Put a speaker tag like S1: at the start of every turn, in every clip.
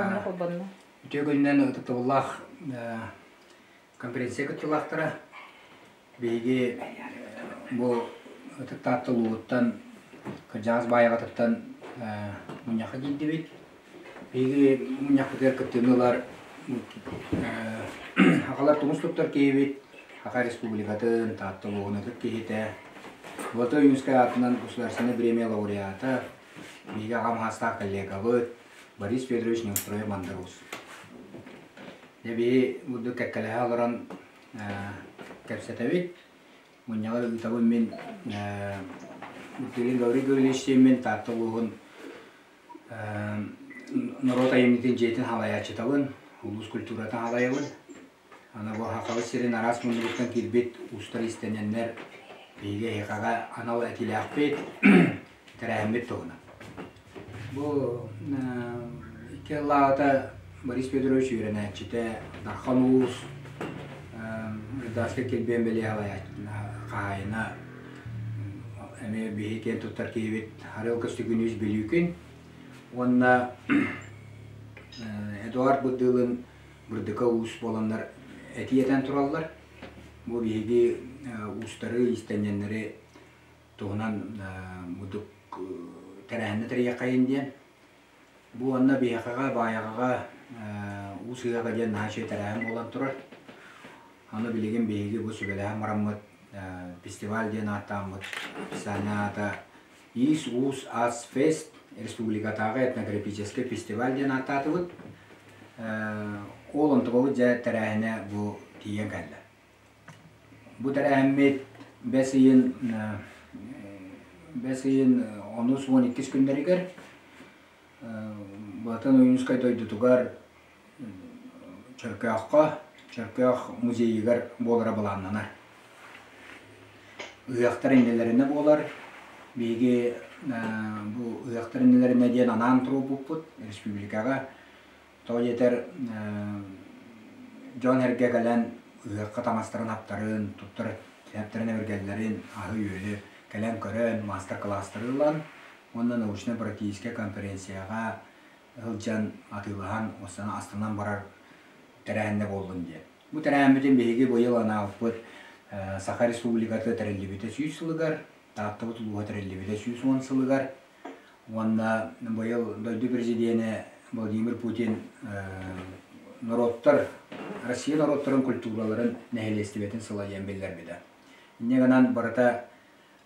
S1: Камера холбонно.
S2: Үтүө күнүнэн ытыктабыллаах конференция кыттыылаахтара. Биһиги бу Ытык Таатта улууһуттан кырдьаҕас Баайаҕатыттан мунньахха киирдибит. Биһиги мунньахпытыгар кыттыыны ылар Сахалар тумус туттар киһибит, Саха Республикатын, Таатта улууһун ытык киһитэ, Золотой Ойуунскай аатынан Государственнай премия лауреата, биһиги аҕам саастаах коллегабыт Борис Федорович Неустроев-Мандарус. Дьэ биһи бурдук кэккэлэһэ олорон кэпсэтэбит. Мунньаҕы ыытабын мин Бутырин Гаврил Гаврильевич диэммин Таатта улууһун норуот айымньытын дьиэтин салайааччытабын, улуус культуратын салайабын. Аны бу Сахабыт сирин араас муннугуттан киирбит уустар иистэнньэннэр биһиги эһиэхэҕэ анал этиилээхпит, тэрээһиммит туһунан. Бу 2 сыллааҕыта Борис Федорович үөрэнээччитэ Дархан Уус Ырдааска килбиэн бэлиэ хаһаайына эмиэ биһи киэн туттар киһибит Арыал Көстөкүүнүс Бүлүүкүн уонна Эдуард Бырдыылын Бырдыка Уус буоланнар этии этэн тураллар. Бу биһиги уустары, иистэнньэннэри туһунан мудук тэрээһиннэ тэрийиэххэйин диэн. Бу уонна биһиэхэҕэ Баайаҕаҕа Уус ыһыаҕа диэн наһаа үчүгэй тэрээһин буолан турар. Аны билигин биһиги бу сүбэлэһэн бараммыт фестиваль диэн ааттааммыт официальнай аата Иис Уус Ас Фест республикатааҕы этнографическай фестиваль диэн ааттаатыбыт. Ол онтукабыт дьэ тэрээһинэ бу тиийэн кэллэ. Бу тэрээһиммит бэс ыйын 10-12 күннэригэр Былатыан Ойуунускай дойдутугар Чөркөөххө, Чөркөөх музейыгар буолара былааннанар. Ыһыахтар иннилэринэ буолар. Биһиги бу ыһыахтар иннилэринэ диэн анаан туруорбуппут республикаҕа. Тоҕо диэтэр дьон-сэргэ кэлэн ыһыахха таҥастарын аптарын, туттар сэптэрин эбэргэллэрин, аһы-үөлү кэлэн көрөн, маастар-кылаастары ылан уонна научнай-практическай конференцияҕа сылдьан атыылаһан, астынан барар тэрээһиннэ буоллун диэн. Бу тэрээһиммитин биһиги быйыл анаабыппыт Саха Республиката тэриллибитэ 100 сылыгар, Тааттабыт улууһа тэриллибитэ 110 сылыгар уонна быйыл дойду президенэ Владимир Путин норуоттар, Россия норуоттарын культураларын нэһилиэстибэтин сыла диэн биллэрбитэ. Инньэ гынан барыта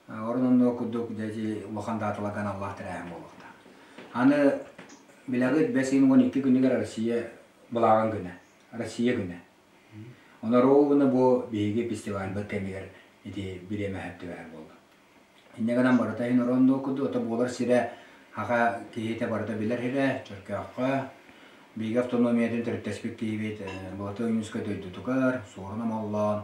S2: орун оннугар курдук дьэ улахан дааталарга аналлаах тэрээһин буолуохтаах. Аны билэҕит бэс ыйын 12 күнүгэр Россия былааҕын күнэ, Россия күнэ. Онон ровно бу биһиги фестивальбыт кэмигэр ити бириэмэ сөп түбэһэр буолла. Инньэ гынан барыта иһин орооннуо курдук, ото буолар сирэ саха киһитэ барыта билэр сирэ, Чөркөөххө. Биһиги автономиятын төрүттэспит киһибит Былатыан Ойуунускай дойдутугар, Суорун Омоллоон,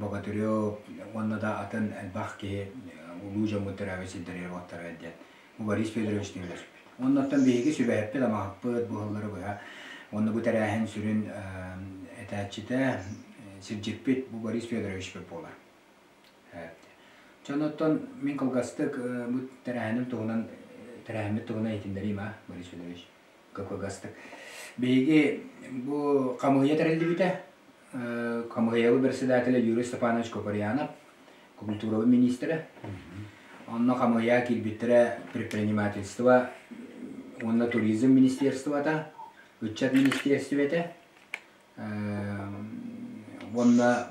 S2: Богатырев уонна да атын элбэх киһи улуу дьоммут төрөөбүт сирдэригэр уоттара диэн бу Борис Федорович үлэспит. Оннуттан биһиги сүбэһиппит, амаһыппыт бу сыллары быһа. Уонна бу тэрээһин сүрүн этээччитэ, сирдьиппит бу Борис Федорович буолар. Дьон мин кылгастык бу тэрээһиним туһунан тэрээһиммит туһунан иһитиннэриим а, Борис Федорович. Кылгастык. Биһиги бу хамыыһыйа тэриллибитэ. Хамыыһыйабыт председателэ Юрий Степанович Куприянов, культурабыт министрэ. Онно хамыыһыйа киирбиттэрэ предпринимательство уонна туризм министерствота, ыччат министерствете, уонна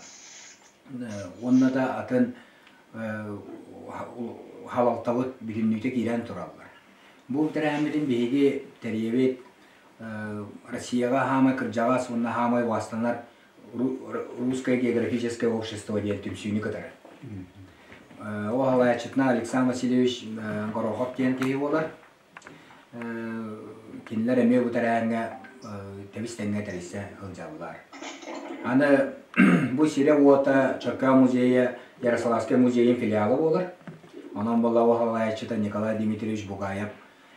S2: да атын халалтабыт бүтүннүүтэ киирэн тураллар. Бу тэрээһиммитин биһиги тэрийэбит Россияҕа хаамай кырдьаҕас уонна хаамай убаастанар Русское географическое общество диэн түмсүүнү кытары. Ол салайааччытынан Александр Васильевич Горохов диэн киһи буолар. Кинилэр эмиэ бу тэрээһиҥҥэ тэбис-тэҥҥэ тэрийсэ сылдьаллар. Аны бу сирэ-уота Чөркөөх музейа Ярославскай музейын филиала буолар. Онон буолла салайааччыта Николай Дмитриевич Бугаев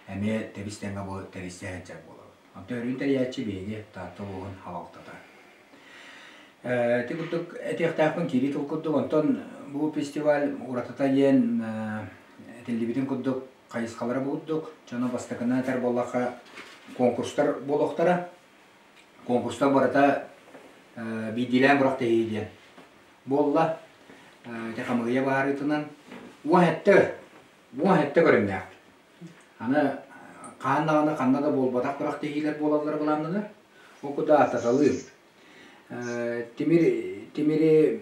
S2: эмиэ тэбис-тэҥҥэ бу тэрийсэ сылдьар буолабыт. Онтон өрүүн тэрийээччи биһиги Таатта улууһун салалтата. Ити курдук этиэхтээхпин киирии тыл курдук. Онтон бу фестиваль уратыта диэн этиллибитин курдук хайысхалара бу курдук. Дьоно бастакынан этэр буоллахха. конкурстар буолуохтара. Конкурстар барыта биирдиилээн күрэхтэһии диэн буолла. Ити хамыыһыйа быһаарыытынан 17 көрүҥнээхпит. Аны хаһан даҕаны ханна да буолбатах күрэхтэһиилэр буолаллара былааннанар. Ол курдук ааттаталыым. Тимир тимири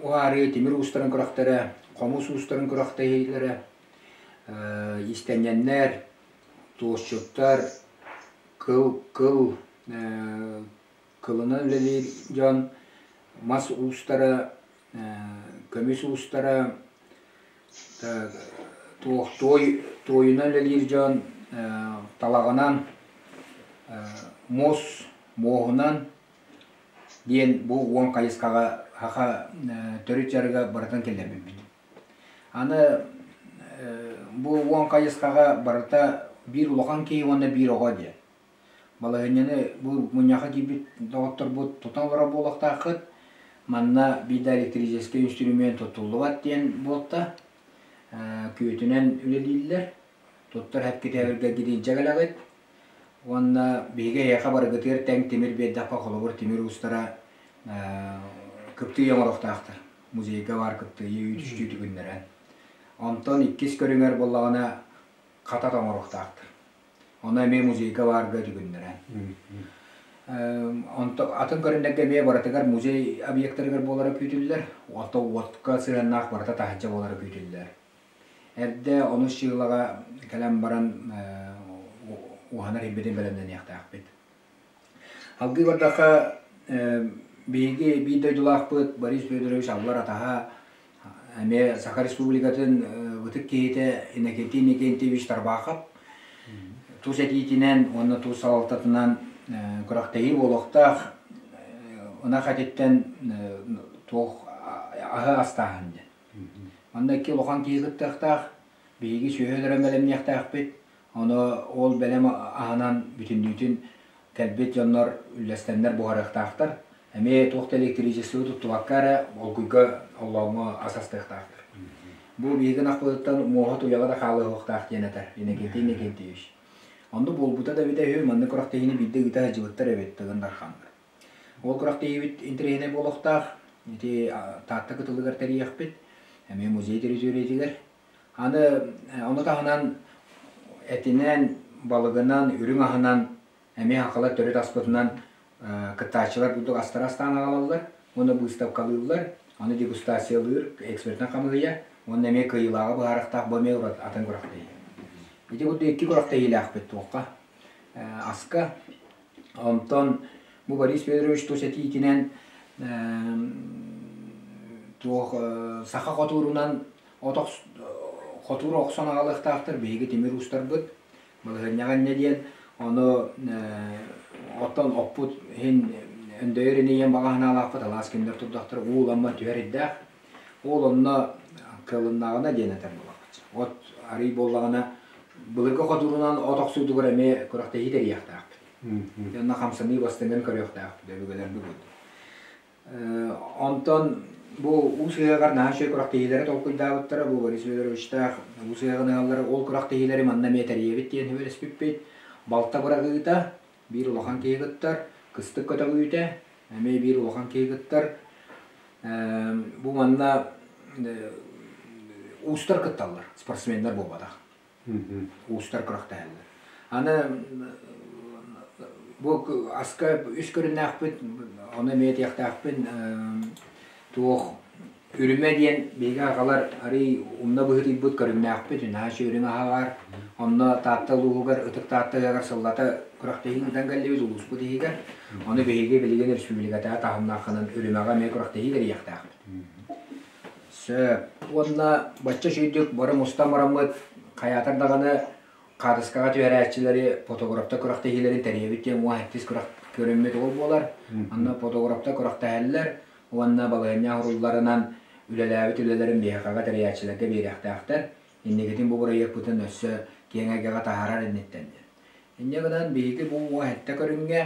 S2: уһаарыы, тимир уустарын күрэхтэрэ, хомус уустарын күрэхтэһиилэрэ, иистэнньэннэр, туосчуттар, кыл кыл кылынан үлэлиир дьон, мас уустара, көмүс уустара, туох туой туойунан үлэлиир дьон, талаҕынан, муос муоһунан диэн бу 10 хайысхаҕа саха төрүт дьарыга барытын киллэрбиппит. Аны бу 10 хайысхаҕа барыта биир улахан киһи уонна биир оҕо диэн. Балаһыанньаны бу мунньахха киирбит доҕотторбут тутан олорор буолуохтааххыт. Манна биир да электрическэй инструмент туттуллубат диэн буолта. Күөтүнэн үлэлииллэр. Туттар хэпкитээбиргэ гидиджэ кэлэҕит. Уонна биһиги эһиэхэ барыгытыгар тэҥ тимир биэрдэххэ, холобур, тимир уустара кыптыый оҥоруохтаахтар. Музейга баар кыптыыйы үүт-үстүү түгүннэрэн. Онтон иккис көрүҥэр буоллаҕына хатат оҥоруохтаахтар. Ону эмиэ музейга баарга түгүннэрэн. Онто атын көрүҥнэргэ эмиэ барытыгар музей объектарыгар буолара күүтүллэр. Ото уотка сыһыаннаах барыта таһырдьа буолара күүтүллэр. Эрдэ онус дьыалаҕа кэлэн баран уһанар ирбитин бэлэмнэниэхтээхпит. Алгыы бардахха, биһиги биир дойдулаахпыт Борис Федорович Аллар атаһа эмиэ Саха Республикатын ытык киһитэ Иннокентий Иннокентьевич Тарбахов тус этиитинэн уонна тус салалтатынан күрэхтэһии буолуохтаах ынах этиттэн туох аһы астааһын диэн. Манна икки улахан киһи кыттыахтаах, биһиги сүөһү өлөрөн бэлэмниэхтээхпит, ону ол бэлэм аһынан бүтүннүүтүн кэлбит дьоннор үллэстэннэр буһарыахтаахтар. Эмиэ туох да электричество туттубакка эрэ олгуйга оллооҥҥо ас астыахтаахтар. Бу биһиги ынахпытыттан муоһа туйаҕа да хаалыахтаах диэн этэр Иннокентий Иннокентьевич. Онно буолбута да эбитэ үһү, маннык күрэхтэһиини биирдэ ыыта сылдьыбыттар эбит Тыгын Дарханнар. Ол күрэхтэһиибит интэриэһинэй буолуохтаах. Ити Таатта кытылыгар тэрийиэхпит, эмиэ музей территориятыгар. Аны ону таһынан этинэн, балыгынан, үрүҥ аһынан эмиэ сахалар төрүт аспытынан кыттааччылар курдук астара астаан аҕалаллар уонна быыстапкалыыллар, аны дегустациялыыр экспертнэй хамыыһыйа уонна эмиэ кыайыылааҕы быһаарыахтаах бу эмиэ атын күрэхтэһии. Ити курдук икки күрэхтэһиилээхпит туохха аска. Онтон бу Борис Федорович тус этиитинэн туох саха хотуурунан от хотуур охсон аҕалыахтаахтар биһиги тимир уустарбыт балаһыанньаҕа инньэ диэн ону оттон оппут иһин өндөйөр инийэн баҕа санаалаахпыт алаас кинилэр турдахтар уу уламмат түһэр ирдээх ол онно кыалыннаҕына диэн этэр буолахпыт от арый буоллаҕына былыргы хотуурунан от охсуутугар эмиэ күрэхтэһии тэрийиэхтээхпит онно хамсаныы бастыҥын көрүөхтээхпит өбүгэлэрбит курдук Онтон бу Уус ыһыаҕар наһаа үчүгэй күрэхтэһиилэри толкуйдаабыттара. Бу Борис Федоровичтаах Уус ыһыаҕын ыһаллара ол күрэхтэһиилэри манна эмиэ тэрийэбит диэн сүбэлэспиппит. Балта быраҕыыта биир улахан киһи кыттар, кыстык көтөҕүүтэ эмиэ биир улахан киһи кыттар. Бу манна уустар кытталлар, спортсменнар буолбатах. Уустар күрэхтэһэллэр. Аны бу аска үс көрүннээхпит, ону эмиэ этиэхтээхпин, туох үрүмэ диэн биһиги аҕалар арый умна быһыытыйбыт көрүҥнээхпит, наһаа үчүгэй аһа баар. Онно Таатта улууһугар, Ытык Таатта ыһыаҕар сыллата күрэхтэһии ыытан кэллибит улууспут иһигэр. Ону биһиги билигин республикатааҕы таһымнааххынан үрүмэҕэ эмиэ күрэхтэһии тэрийиэхтээхпит. Сөп. Уонна бачча үчүгэйдик бары мустан бараммыт хайаатар даҕаны хаартыскаҕа түһэрээччилэри фотографтар күрэхтэһиилэрин тэрийэбит диэн уон сэттис күрэх көрүммүт ол буолар. Онно фотографтар күрэхтэһэллэр уонна балаһыанньа оҥорулларынан үлэлээбит үлэлэрин биһиэхэҕэ тэрийээччилэргэ биэриэхтээхтэр. Инникитин бу бырайыакпытын өссө киэҥ эйгэҕэ таһаарар инниттэн диэн. Инньэ гынан биһиги бу 17 көрүҥҥэ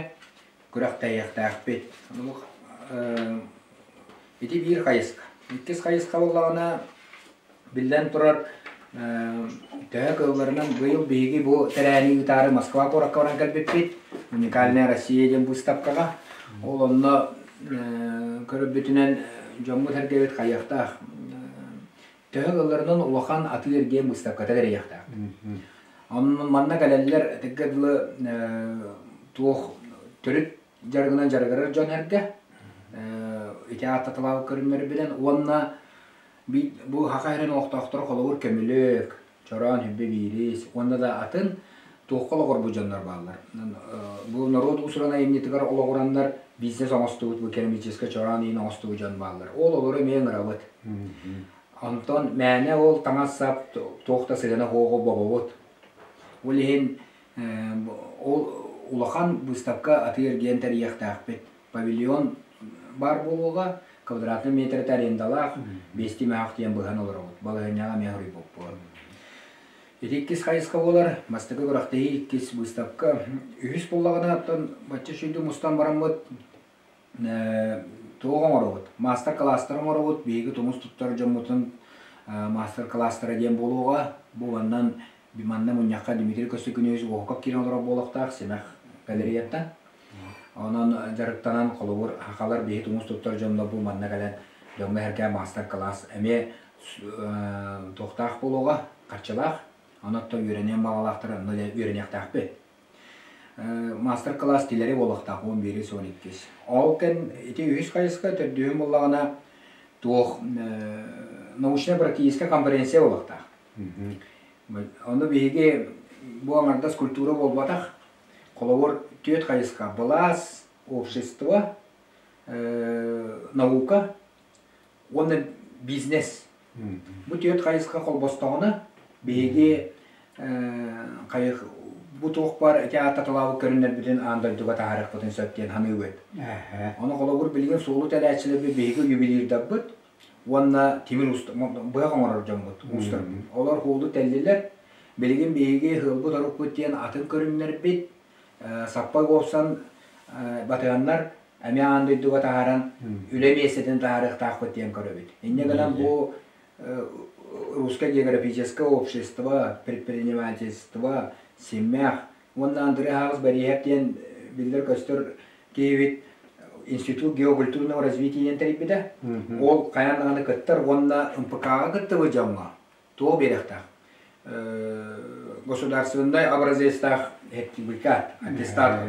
S2: күрэхтэһиэхтээхпит. Ити биир хайысха. Иккис хайысха буоллаҕына, биллэн турар, Төһө кыалларынан быйыл биһиги бу тэрээһини ыытаары Москва куоракка баран кэлбиппит. Уникальная Россия диэн быыстапкаҕа. Ол онно көрөрбүтүнэн дьоммут-сэргэбит хайыахтаах төһө кыалларынан улахан атыы-эргиэн быыстапката тэрийиэхтээх. Онно манна кэлэллэр этэргэ дылы туох төрүт дьарыгынан дьарыгырар дьон эргэ ити ааттаталаабыт көрүҥнэрбинэн уонна бу Саха сирин олохтоохторо холобур көмүлүөк, чороон, хүббэ биирис уонна да атын туохха олоҕурбут дьоннор бааллар. Бу норуот уус-уран айымньытыгар олоҕураннар бизнес оҥостубут, бу керамическай чороон иин оҥостубут дьон бааллар. Ол олору эмиэ ыҥырабыт. Онтон мээнэ ол таҥас-сап туох да сыһыана суоҕу бобобут. Ол иһин ол улахан быыстапка атыы-эргиэн тэрийиэхтээхпит. Павильон баар буолуоҕа, квадратный метрэтэ арендалаах, биэстии мөһөөх диэн быһан олоробут. Балаһыанньаҕа эмиэ хоруйбуппут. Ити иккис хайысха буолар. Бастакы күрэхтэһии, иккис быыстапка. Үһүс буоллаҕына, оттон бачча үчүгэйдик мустан бараммыт туох оҥоробут? Маастар-кылаастары оҥоробут. Биһиги тумус туттар дьоммутун маастар-кылаастара диэн буолуоҕа. Бу маннан манна мунньахха Дмитрий Костюкинович Уоһукап киирэн олорор буолуохтаах Симэх галереяттан. Онон дьарыктанан, холобур, сахалар биһи тумус туттар дьонно бу манна кэлэн дьоҥҥо эргэ маастар-кылаас эмиэ туохтаах буолуоҕа, харчылаах. Онон үөрэниэн баҕалаахтар онно үөрэниэхтээхпит. Маастар-кылаас тилэри буолуохтаах 11 12. Ол кэн ити үһүс хайысха төрдүһүн буллаҕына туох научнай-практическай конференция буолуохтаах. Ону биһиги бу аҥардас культура буолбатах, холобур, түөрт хайысха: былаас, общество, наука уонна бизнес. Бу түөрт хайысха холбостоҕуна биһиги бу туох баар ити ааттаталаабыт көрүннэрбитин аан дойдуга таһаарыахпытын сөп диэн саныыбыт. Ону холобур билигин суолу тэлээччилэрбит биһиги ювелирдарбыт уонна тимир быһах оҥорор дьоммут, уустарбыт. Олор хуолу тэллилэр. Билигин биһиги ыалбыт орукпут диэн атын көрүҥнэрбит саппай уопсан батыһаннар эмиэ аан дойдуга таһааран үлэ миэстэтин таһаарыахтаахпыт диэн көрөбүт. Инньэ гынан бу Русское географическое общество, предпринимательство, Симмэх уонна Андрей Аҕыс Бэриэһэп диэн биллэр-көстөр киһибит Институт геокультурного развития диэн тэрийбитэ. Ол хайаан даҕаны кыттар уонна МПК-ҕа кыттыбыт дьоҥҥо туох биэриэхтээх? Государственнай образецтаах сертификат, аттестат.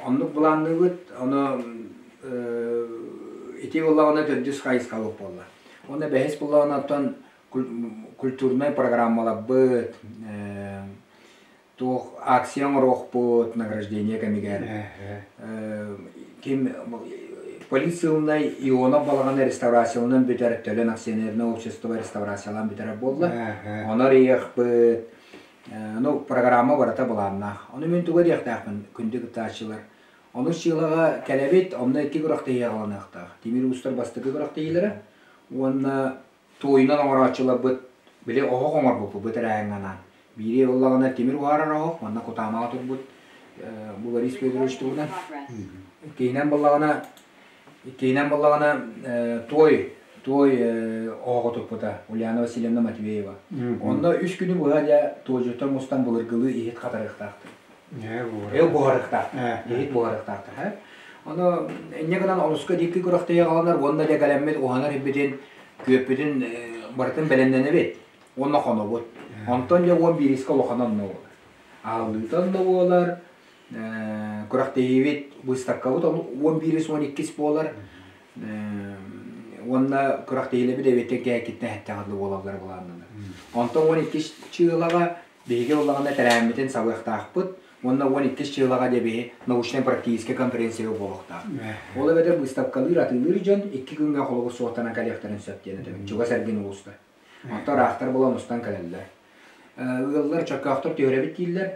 S2: Оннук былаанныыбыт, ону ити буоллаҕына төрдүс хайысхалык буолла. Уонна бэһис буоллаҕына оттон культурнай программаларбыт, туох акция оҥоруохпут награждение кэмигэр ким полициялынай Ионов балаҕаны реставрацияланан бүтэр Төлөн акционерное общество реставрациялаан бүтэрэр буолла. Ону арыйыахпыт. Ну, программа барыта былааннаах. Ону мин тугу диэхтээхпин, күндү кыттааччылар. Онус дьыалаҕа кэлэбит, онно икки күрэхтэһии аҕаланыахтаах. Тимир уустар бастакы күрэхтэһиилэрэ уонна туойунан оҥорооччуларбыт били оһох оҥорбуппут бу тэрээһиҥҥэ анаан. Биири ыллаҕына тимир уһаарар оһох, манна Кутаамаҕа турбут бу Борис Федорович туһунан. Иккиһинэн буоллаҕына, иккиһинэн буоллаҕына туой, туой оһоҕу туппута Ульяна Васильевна Матвеева. Онно үс күнү быһа дьэ туойдьуттар мустан былыргылыы иһит хатарыахтаахтар. Эл буһарыахтаахтар. Иһит буһарыахтаахтар. Ону инньэ гынан олуска диэки күрэхтэһии аҕаланар уонна дьэ кэлэммит уһанар иһиппитин, күөппүтүн барытын бэлэмнэнэбит уонна хонобут. Онтон дьэ 11-искэ улахан онно буолар. Аһыллыыта онно буолар, күрэхтэһиибит быыстапкабыт 11-ис 12-ис буолар. Уонна күрэхтэһиилэрбит эбиэттэн кээккиттэн эттэҕэ дылы буолаллара былааннанар. Онтон 12-ис чыылаҕа биһиги ыллаҕына тэрээһиммитин сабыахтаахпыт уонна 12-ис чыылаҕа дьэ биһи научнай-практическай конференция буолуохтаах. Ол эбэтэр быыстапкалыыр, атыылыыр дьон икки күҥҥэ холобур суоттанан кэлиэхтэрин сөп диэн этэбин. Чугас эргин улуустар. Онтон ыраахтар буолан устан кэлэллэр. Ыаллар чөкөөхтөр түһэрэбит дииллэр.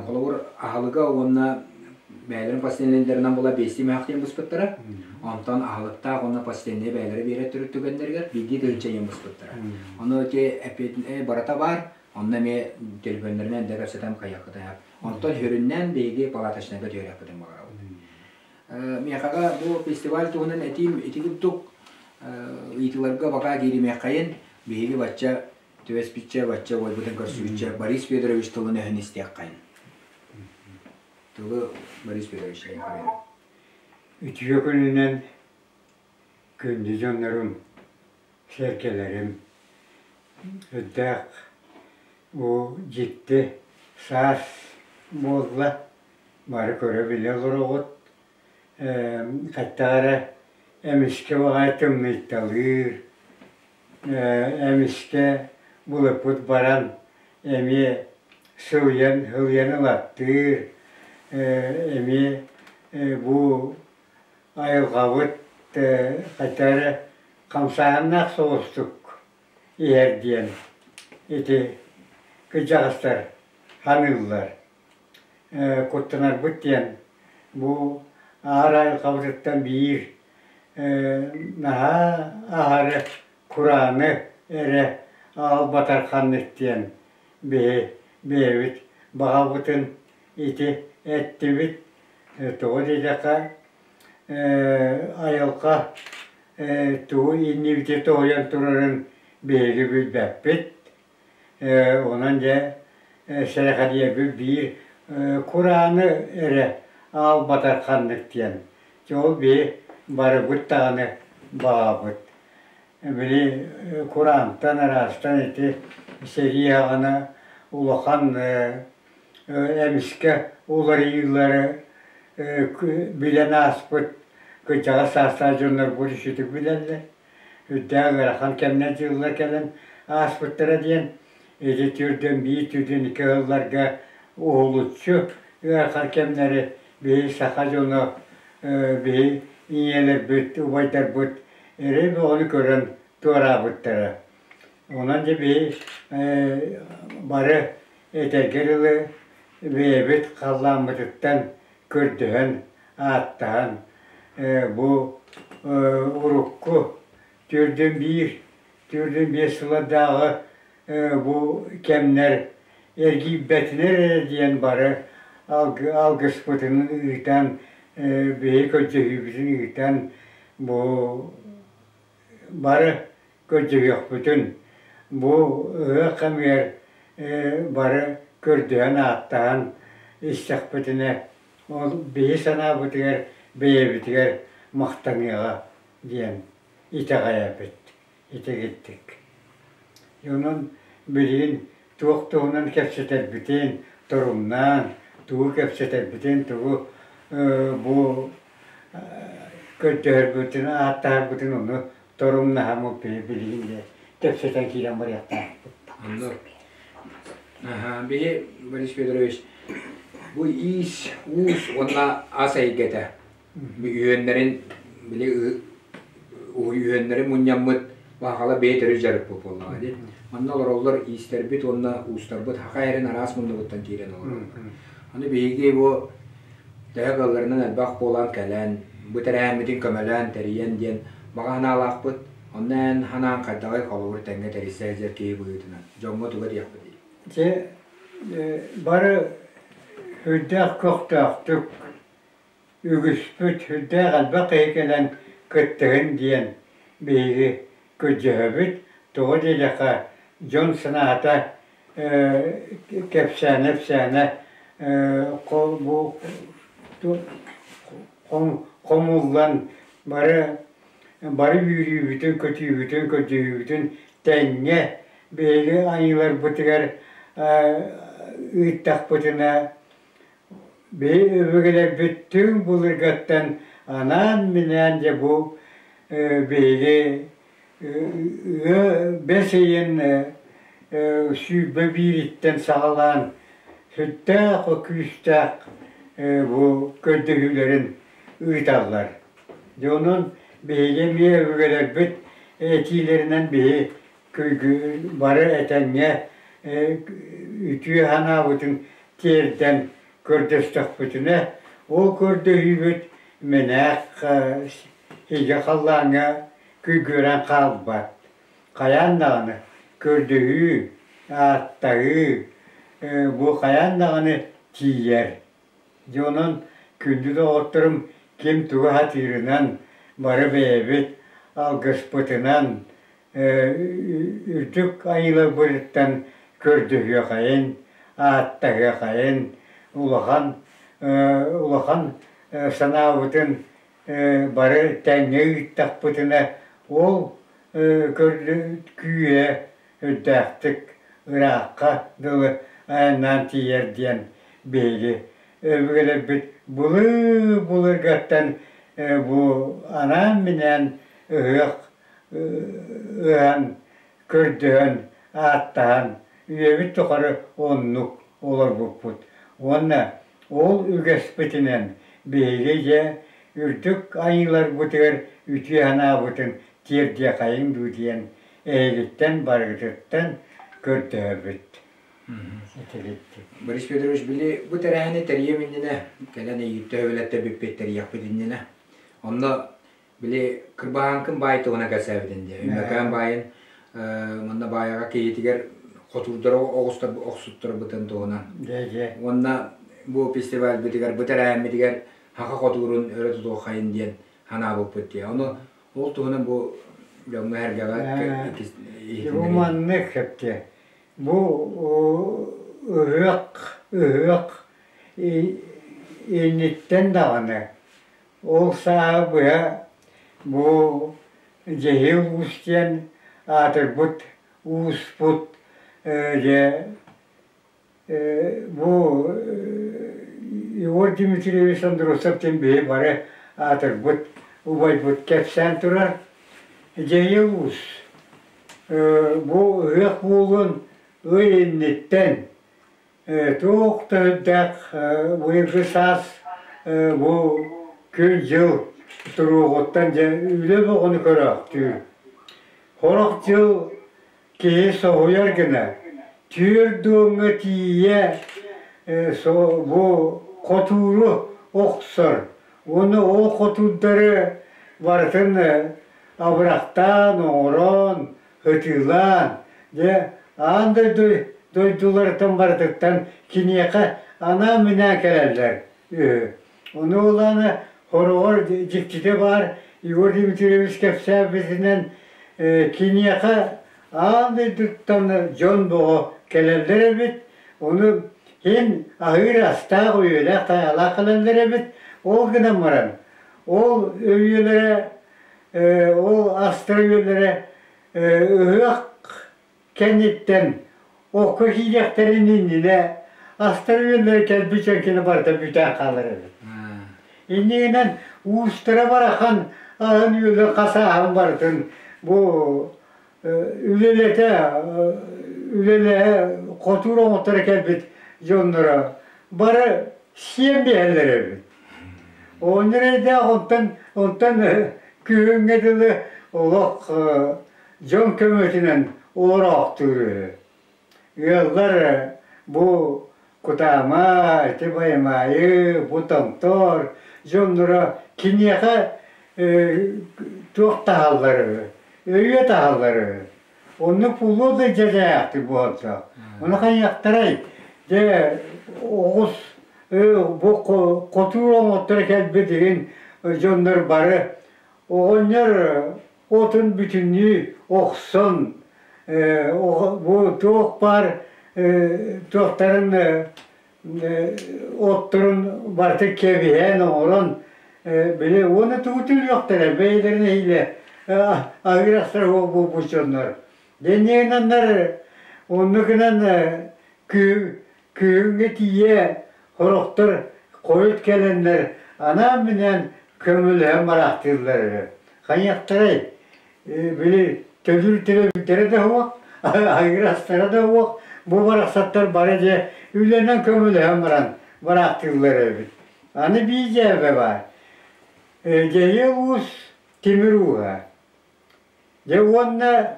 S2: Холобур, аһылыга уонна бэйэлэрин постельнайдарынан була биэстии мөһөх диэн быспыттара. Онтон аһылыктаах уонна постельнай бэйэлэрэ биэрэр төрүт түгэннэригэр биирдии тыһыынча диэн быспыттара. Ону ити эппиэтинэй барыта баар, онно эмиэ төлөпүөннэринэн да кэпсэтэн хайыаххытын Онтон сүрүннээн биһиги палаточнайга түһэриэхпитин баҕарабыт. Миэхэҕэ бу фестиваль туһунан этиим ити курдук ыйытыыларга бакаа кииримиэххэйин биһиги бачча. Түбэспиччэ бачча уойбутун көрсүбүччэ Борис Федорович тылын өһүн истиэххэйин. Тылы Борис Федорович эйиэхэ
S1: Үтүө күнүнэн күндү дьоннорум, сэргэлэрим, үрдээх уу дьикти саас буолла, бары көрө-билэ олороҕут. Хаттаҕа эрэ эмискэ баҕайы тымныйталыыр, эмискэ былыппыт баран эмиэ сылыйан сылыйан ылаттыыр, эмиэ бу айылҕабыт хайта эрэ хамсааһыннаах соҕустук иһэр диэн ити кырдьаҕастар саныыллар. Куттанарбыт диэн бу аар айылҕабытыттан биир наһаа аһары курааны эрэ аҕалбатар ханнык диэн биһи бэйэбит баҕабытын ити эттибит. Тоҕо диэтэххэ айылҕа тугу иннибитэ тоһуйан турарын биһиги билбэппит. Онон дьэ сэрэхэдийэрбит биир курааны эрэ аалбатар ханнык диэн. Дьэ ол биһи барыбыт даҕаны баҕабыт. Били кураантан араастан ити сэрии аҕана улахан эмискэ уларыйыылары билэн ааспыт кырдьаҕас саастаах дьоннорбут үчүгүтүк билэллэр. Үрдээх ыарахан кэмнэр дьыллар кэлэн ааспыттара диэн ити түрдэн биир түрдэн икки ыалларга уһулуччу ыарахан кэмнэри биһи саха дьоно биһи ийэлэрбит, убайдарбыт эрэй бөҕөнү көрөн туораабыттара. Онон дьэ биһи бары этэргэ дылы бэйэбит халлааммытыттан көрдөһөн, ааттаһан бу урукку төрдүн биир, төрдүн биэс сыллардааҕы бу кэмнэр эргийбэтинэр эрэ диэн бары алгыспытын ыытан, биһи көрдөһүүбүтүн ыытан бу бары көрдөһүөхпүтүн, бу ыһыах кэмигэр бары көрдөһөн-ааттаһан истэхпитинэ, ол биһи санаабытыгар бэйэбитигэр махтаныаҕа диэн итэҕэйэбит, итигирдик. Онон билигин туох туһунан кэпсэтэрбитин торумнаан, тугу кэпсэтэрбитин, тугу бу көрдөһөрбүтүн, ааттаһарбытын ону торумнаһаммыт билигин дьэ кэпсэтэн киирэн барыахтаахпыт.
S2: Онно биһи Борис Федорович бу иис, уус уонна ас эйгэтэ үһүөннэрин били үһүөннэрин мунньаммыт баахала бэйэ төрүт дьарыкпыт буоллаҕа дии. Манна олороллор иистэрбит уонна уустарбыт хаха эрин араас муннугуттан киирэн олороллор. Аны биһиги бу төһө кыалларынан элбэх буолан кэлэн, бу тэрээһиммитин көмөлөөн тэрийэн диэн баҕа санаалаахпыт. Онно эн санаан хайдаҕый холобур тэҥҥэ тэрийсэ сылдьар киһи быһыытынан дьоҥҥо тугу этиэхпитий?
S1: Дьэ, бары сүрдээх көхтөөхтүк үгүспүт сүрдээх элбэх киһи кэлэн кыттыһын диэн биһиги көрдөһөбүт. Тоҕо диэтэххэ, дьон санаата кэпсээнэ-ипсээнэ хомуллан бары бары үөрүүбүтүн, көтүүбүтүн, көрдөһүүбүтүн тэҥҥэ биһиги айыыларбытыгар ыыттахпытына Биһи өбүгэлэрбит түҥ былыргаттан анаан-минээн дьэ бу биһиги бэс ыйын 21-иттэн саҕалаан сүрдээх күүстээх бу көрдөһүүлэрин ыыталлар. Дьэ онон биһиги эмиэ өбүгэлэрбит этиилэринэн биһи бары этэҥҥэ үтүө санаабытын тиэрдэн көрдөстөхпүтүнэ, ол көрдөһүүбүт мэнээх сигэ халлааҥҥа күйгүөрэн хаалбат. Хайаан даҕаны көрдөһүү, ааттаһыы бу хайаан даҕаны тиийэр. Дьэ онон күндү доҕотторум ким тугу сатыырынан бары бэйэбит алгыспытынан. үрдүк айыыларбытыттан көрдөһүөхэйин, ааттаһыахайын, улахан улахан санаабытын бары тэҥҥэ ыыттахпытына, ол күүһэ үрдээхтик ыраахха дылы айаннаан тиийэр диэн биһиги өбүгэлэрбит былыр-былыргаттан бу анаан-минээн ыһыах ыһан, көрдөһөн, ааттаһан үйэбит тухары оннук олорбуппут. Уонна ол үгэспитинэн биһиги дьэ үрдүк айыыларбытыгар үтүө санаабытын тиэрдиэхэйиҥ дуу диэн эһигиттэн барыгытыттан көрдөһөбүт.
S2: Борис Федорович, били бу тэрээһини тэрийиэм иннинэ, кэлэн эйигиттэн өбүлэттэ бүппүт тэрийиэхпит иннинэ, онно били Кырбаһааҥкын баай туһунан кэпсээбитин дии. Өймөкөөн баайын манна баайаҕа киһитигэр хотуурдары оҕустар охсуттарбытын туһунан. Уонна бу фестивальбытыгар, бу тэрээһиммитигэр саха хотуурун өрө тутуоххайын диэн санаабыппыт дии. Ону ол туһунан бу дьоҥҥо-сэргэҕэ
S1: Бу маннык сөпкө. Бу ыһыах ыһыах инниттэн даҕаны ол сааһы быһа бу Дьэһиэл Уус диэн аатырбыт ууспут дьэ бу Егор Дмитриевич Андросов диэн биһи бары аатырбыт убайбыт кэпсээн турар. Дьэһиэл Уус бу ыһыах буолуон ый инниттэн туох да үрдээх быйылгы саас бу күн-дьыл туруоҕуттан дьэ үлэ бөҕөнү көрөөхтүүр. Сорох дьыл киһи соһуйар гына түөрт дуоҥҥа тиийэ бу хотууру охсор уонна ол хотуурдары барытын абырахтаан, оҥорон, ытыылаан, дьэ аан дойду дойдуларыттан барытыттан киниэхэ анаан-минээн кэлэллэр үһү. Ону ылаана хороҕор дьиктитэ баар Егор Дмитриевич кэпсээбитинэн киниэхэ аан дойдуттан дьон бөҕө кэлэллэр эбит. Ону иһин аһыыр астаах, үйэлээх-тайаалаах кэлэллэр эбит. Ол гынан баран, ол өйүөлэрэ ол астара үөллэрэ ыһыах кэнниттэн окко киириэхтэрин иннинэ астара үөллэрэ кэлбит дьон барыта бүтэн хаалар эбит. Иннигинэн уустара барахан аһын үөлүн хасааһын барытын бу үлэлэтэ үлэлэһэ хотуур оҥотторо кэлбит дьонноро бары сиэн биһэллэр эбит. Оҕонньор эрэйдээх онтон онтон күһүҥҥэ дылы олох дьон көмөтүнэн олороохтуур үһү. Ыаллар бу Кутаама, ити Байымаайы, бу Томтор дьонноро киниэхэ туох таһаллар үһү, өйүө таһаллар үһү. Оннук буолуо да дьэдьээхтик буолсах. Ону хайыахтарай? Дьэ, оҕус бу хотуур оҥотторо кэлбит игин дьоннор бары оҕонньор отун бүтүннүү охсон бу туох баар туохтарын отторун барыта кэбиһэн оҥорон били уонна тугу төлүөхтэрэ бэйэлэрин эһиилэ аһыыр буолбут дьоннор дэнньиэнаннар оннук гынан күһүҥҥэ тиийэ сорохтор хойут кэлэннэр анаан-минээн көмөлөһөн бараахтыыллар эрэ хайыахтарай били төлүүр төлөбүрдэрэ да суох аһыыр астара да суох бу барахсаттар бары дьэ үлэнэн көмөлөһөн баран бараахтыыллар эбит аны биир дьээбэ баар Дьэһиэл уус тимир ууһа Дьэ уонна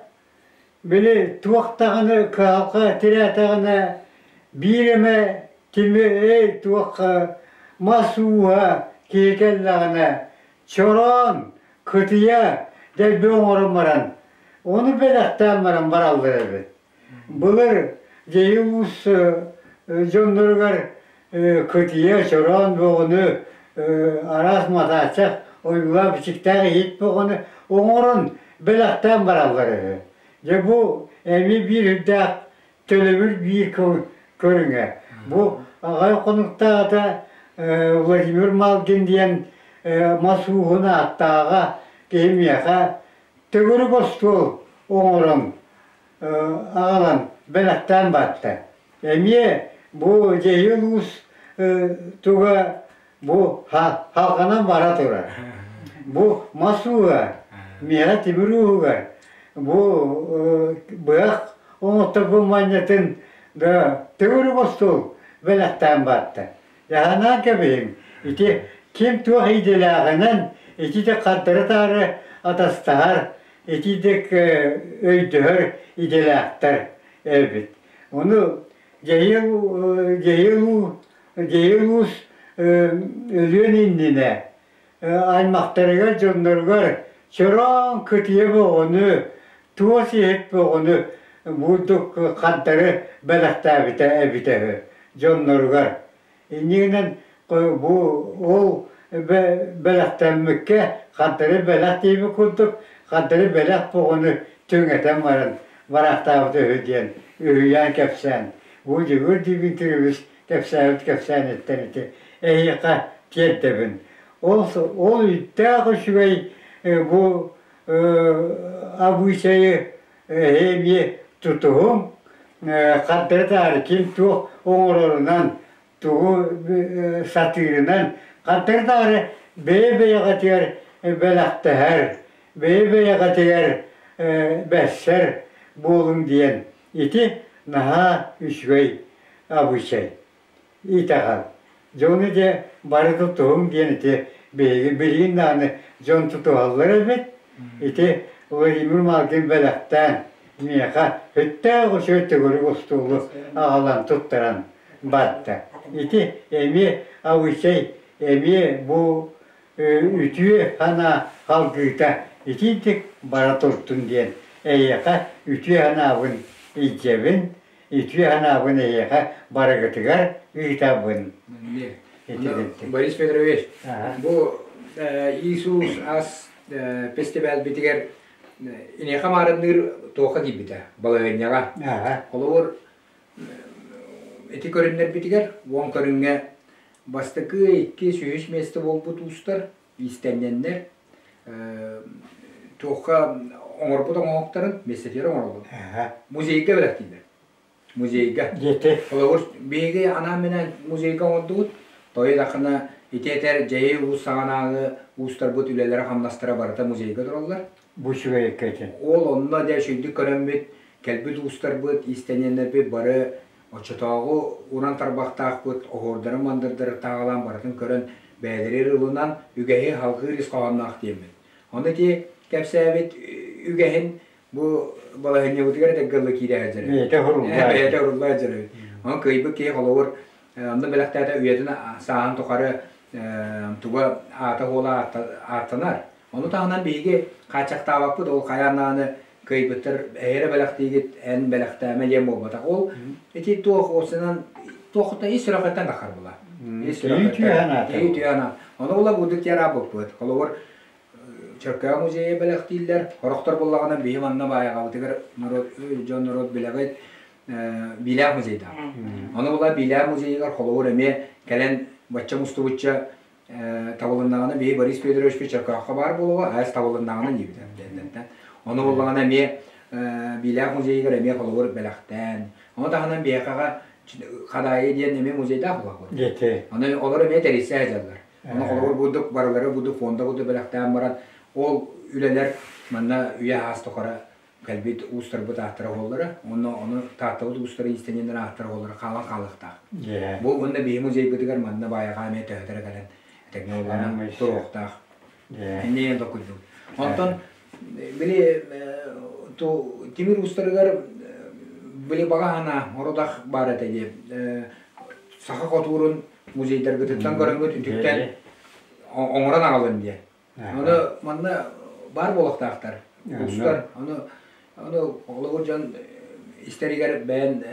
S1: били туох даҕаны кыһалҕа тирээтэҕинэ биир эмэ тимир эй туох мас ууһа киһи кэллэҕинэ чороон, кытыйа дэлби оҥорон баран ону бэлэхтээн баран бараллар эбит. Былыр Дьэйи уус дьонноругар кытыйа, чороон бөҕөнү, араас матааччах ойуулаах бичиктээх иһит бөҕөнү оҥорон бэлэхтээн бараллар үһү. Дьэ бу эмиэ биир үрдээх төлөбүр биир көрүҥэ. Бу аҕай хонуктааҕыта Владимир Малгин диэн мас ууһун ааттааҕа киһи миэхэ төгүрүк остуол оҥорон аҕалан бэлэхтээн барта. Эмиэ бу Дьэһиэл уус туга бу халҕанан бара турар. Бу мас ууһа, миэхэ тимир ууһугар бу быһах оҥотторбут манньатын да төгүрүк остуол бэлэхтээн барда. Дьаһанаан кэбиһиҥ, ити ким туох идэлээҕинэн ити хардары-таары атастаһар, итидик өйдөһөр идэлээхтэр эбит. Ону Дьэһиэл Дьэһиэл Уус өлүөн иннинэ аймахтарыгар, дьонноругар чороон кытыйа бөҕөнү, туос иһит бөҕөнү бурдук хардары бэлэхтээбитэ эбитэ үһү дьонноругар. Иннигинэн бу ол бэлэхтэммиккэ хардары бэлэх диэбит курдук хардары бэлэх бөҕөнү түҥэтэн баран бараахтаабыта үһү диэн үһүйээн кэпсээн бу Дьөгүөр Дмитриевич кэпсээбит кэпсээниттэн ити эһиэхэ тиэрдэбин. Ол ол үттээх үчүгэй бу абыычайы эһи эмиэ тутуһуҥ, хардары-таары ким туох оҥорорунан, тугу сатыырынан хардары-таары бэйэ-бэйэҕитигэр бэлэхтэһэр, бэйэ-бэйэҕитигэр бэссэр буолуҥ диэн ити наһаа үчүгэй абыычай. Итэҕэл. Дьону дьэ бары тутуһуҥ диэн ити биһиги билигин даҕаны дьон тутуһаллар эбит. Ити Владимир Малгин бэлэхтээн миэхэ сүттээх үчүгэй төгүрүк остуолу аҕалан туттаран барда. Ити эмиэ абыычай эмиэ бу үтүө санаа салгыыта итинник бара турдун диэн эйиэхэ үтүө санаабын илдьэбин үтүө санаабын эйиэхэ барыгытыгар ыытабын.
S2: Борис Петрович, бу Иисус ас фестивальбитигэр инеха маарынныыр туохха киирбитэ балаһыанньаҕа. Холобур, ити көрүннэрбитигэр уон көрүҥҥэ бастакы, иккис, үһүс миэстэ буолбут уустар, иистэнньэннэр туохха оҥорбут оҥоһуктарын миэстэтигэр оҥороллор. Музейга бэлэхтииллэр. Музейга. Холобур, биһиги анаан-минээн музейга оҥордубут. Тоҕо диэтэххинэ, ити этэр дьэһиэй уус саҕанааҕы уустарбыт үлэлэрэ-хамнастара барыта музейга тураллар.
S1: Бу үчүгэй этин.
S2: Ол онно дьэ үчүгэйдик көрөммүт, кэлбит уустарбыт, иистэнньэннэрбит бары Оччотооҕу уран тарбахтаахпыт оһуордарын-мандардары тааҕалаан барытын көрөн бэйэлэригэр ылынан үгэһи салҕыыр ис хоһоонноох диэммит. Ону ити кэпсээбит үгэһин бу балаһыанньабытыгар этэргэ дылы киирэ сылдьар эбит.
S1: Бэйэтэ уруллаа.
S2: Бэйэтэ уруллаа сылдьар эбит. Онон кыайбыт киһи холобур онно бэлэхтээтэ үйэтин сааһын тухары туга аата-суола ааттанар. Ону таһынан биһиги хааччахтаабаппыт, ол хайаан даҕаны кыайбыттар эһиэрэ бэлэхтиигит, эн бэлэхтээмэ диэн буолбатах. Ол ити туох уопсайынан туохта ис сүрэхиттэн таххар була. Ис сүрэхиттэн. Киһи үтүө санаата. Ону була бурдук тиэраабыппыт. Холобур, Чөркөөх музейа бэлэхтииллэр. Сорохтор буллаҕына биһи манна баайаҕабытыгар норуот, дьон норуот билэҕит Биилээх музейдаах. Ону була Биилээх музейыгар холобур эмиэ кэлэн бачча мустубучча табылыннаҕына биһи Борис Федоровичпыт Чөркөөххө баар буолуоҕа, аас табылыннаҕына диэбитэ дэннэртэн. Ону буллаҕына эмиэ Биилээх музейыгар эмиэ холобур бэлэхтээн. Ону таһынан биһиэхэҕэ Хадаайы диэн эмиэ музейдаах буолабыт. Ону олор эмиэ тэрийсэ сылдьаллар. Ону холобур бурдук барылары бурдук фонда курдук бэлэхтээн баран ол үлэлэр манна үйэ аас тухары кэлбит уустарбыт ааттара буоллара уонна ону Тааттабыт уустара иистэнньэннэр ааттара буоллара хаалан хаалыахтаах. Бу уонна биһи музейбытыгар манна баайаҕа эмиэ төһөтөрө кэлэн этэҥҥэ буоллаҕына туруохтаах. Иннинэн токуйдубут. Онтон били тимир уустарыгар били баҕа санаа орудах баар этэ дии. Саха хотуурун музейдаргытыттан көрөҥҥүт үтүктэн оҥорон аҕалын диye. Ону манна баар буолуохтаахтар. Устар. Ону ону холобур дьон истэригэр бэйэн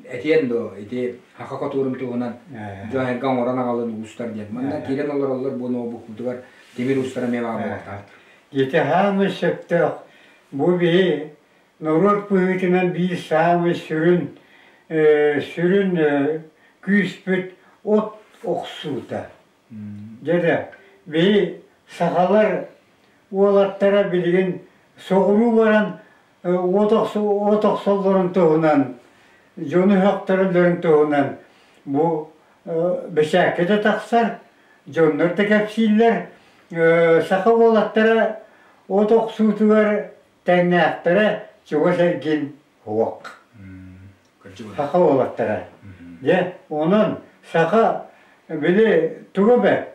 S2: этиэн дуо ити хаха хотуурун туһунан дьон эргэ оҥорон аҕалын уустар диэн. Манна киирэн олороллор бу ноутбукпутугар тимир уустара эмиэ баар буолуохтаахтар.
S1: Ити хаамы сөптөөх. Бу биһи норуот быһыытынан биир саамай сүрүн сүрүн күүспүт от охсуута. Дьэ биһи сахалар уолаттара билигин соҕуруу баран уот охсоллорун туһунан, дьону өхтөрөллөрүн туһунан бу бэчээккэ да тахсар, дьоннор да кэпсииллэр. Саха уолаттара от охсуутугар тэҥнээхтэрэ чугас эргин суох. Саха уолаттара. Дьэ, онон саха били туга бэрт,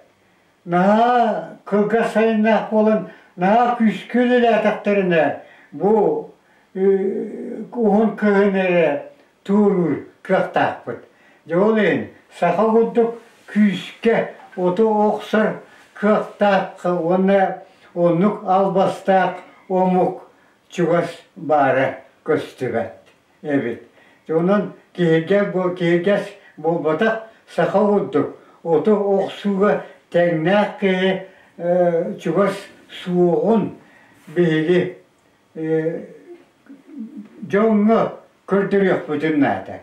S1: наһаа кылгас сайыннаах буолан наһаа күүскэ үлэлээтэхтэринэ бу уһун кыһын эрэ туоруур кыахтаахпыт. Дьэ ол иһин саха курдук күүскэ оту охсор кыахтаах уонна оннук албастаах омук чугас баара көстүбэт эбит. Онон киһиргэс буолбатах саха курдук оту охсууга тэҥнээх киһи чугас суоҕун биһиги дьоҥҥо көрдөрүөхпүтүн наада.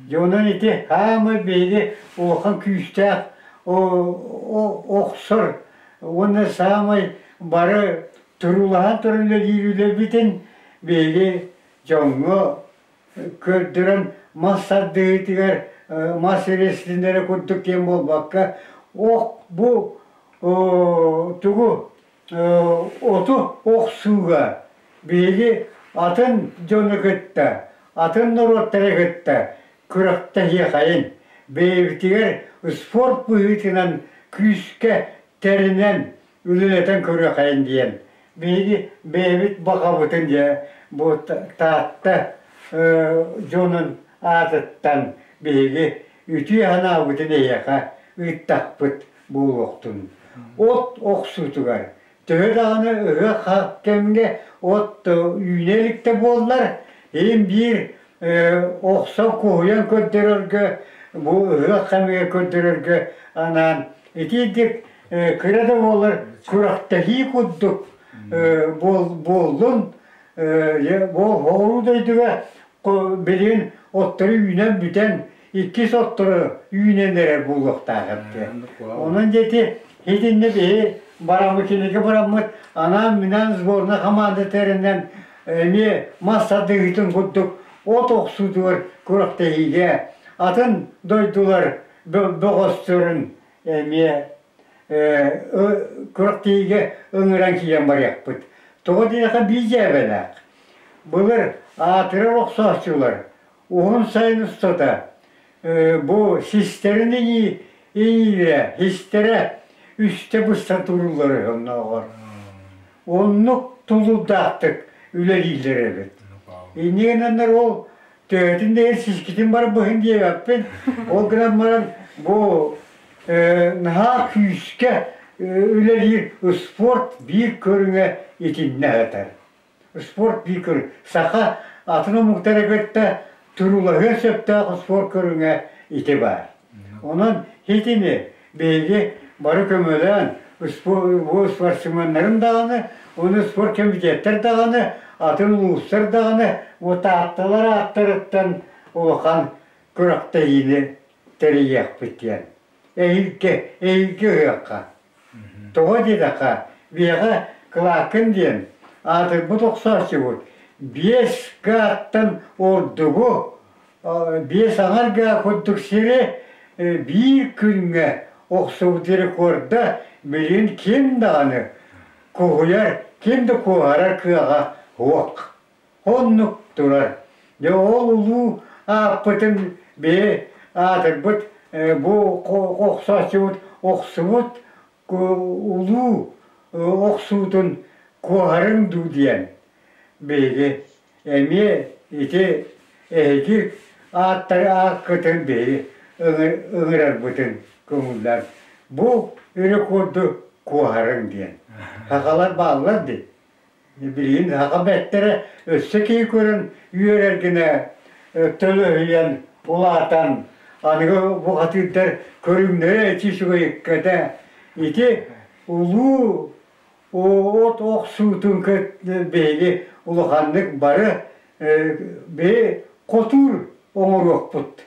S1: Дьэ онон ити хаамай биһиги улахан күүстээх охсор уонна саамай бары туруулаһан туран үлэлиир үлэбитин биһиги дьоҥҥо көрдөрөн мас тардыһыытыгар мас рестлиннэрэ курдук диэн буолбакка ох бу тугу оту охсууга биһиги атын дьону кытта атын норуоттары кытта күрэхтэһиэхэйин бэйэбитигэр спорт быһыытынан күүскэ тэринэн үлэлэтэн көрүөхэйин диэн биһиги бэйэбит баҕабытын дьэ бу Таатта дьонун аатыттан биһиги үтүө санаабытын эһиэхэ ыыттахпыт буолуохтун. От охсуутугар төһө даҕаны ыһыах кэмҥэ от үүнэ иликтэ буоллар, иһин биир охсон куһуйан көрдөрөргө, бу ыһыах кэмигэр көрдөрөргө анаан итиитик кыра да буоллар күрэхтэһии курдук буоллун бу дойдуга билигин оттору үүнэн бүтэн иккис оттору үүнэн эрэр буолуохтаах эбит. Онон диэти итиннэ биһи бараммыт кинигэ бараммыт анаан-минээн сборная команда тэринэн эмиэ мас тардыһыытын курдук от охсуутугар күрэхтэһиигэ атын дойдулар бөҕөстөрүн эмиэ күрэхтэһиигэ ыҥыран киирэн барыахпыт. Тоҕо диэтэххэ биир дьээбэлээх. Былыр аатырар охсооччулар уһун сайын устата бу систэрин иҥиирэ, истэрэ үстэ быстан туруллар үһү оннооҕор. Оннук тулуурдаахтык үлэлииллэр эбит. Инньэ гынаннар ол төһөтүн да сискитин барбыһын диэбэппин. Ол гынан баран бу наһаа күүскэ үлэлиир спорт биир көрүҥэ итиннэ сытар. Спорт биир көрүҥ. Саха атын омуктары кытта туруулаһыан сөптөөх спорт көрүҥэ ити баар. Онон итини биһиги бары көмөлөөн бу спортсменнарын даҕаны, уонна спорт комитеттар даҕаны, атын улуустар даҕаны бу Таатталар ааттарыттан улахан күрэхтэһиини тэрийиэхпит диэн. Эһиилги, эһиилги ыһыахха. Тоҕо диэтэххэ, биһиэхэ Кылааккын диэн аатырбыт охсооччубут биэс гааттан ордугу биэс аҥар гаа курдук сири биир күҥҥэ охсубут рекорда билигин ким даҕаны куһуйар, ким да куоһарар кыаҕа суох. Оннук турар. Дьэ ол улуу ааппытын биһи аатырбыт бу охсооччубут охсубут улуу охсуутун куоһарыҥ дуу диэн биһиги эмиэ ити эһиги ааттары ааккытын биһиги ыҥырарбытын көҥүллээн бу рекорду куоһарыҥ диэн. Сахалар бааллар дии. Билигин саха бэттэрэ өссө киһи көрөн үөрэр гына төлөһүйэн улаатан аныгы бухатыырдар көрүҥнэрэ эчи үчүгэйиккэтэ ити улуу От охсуутун биһиги улаханнык бары биһи хотуур оҥоруохпут.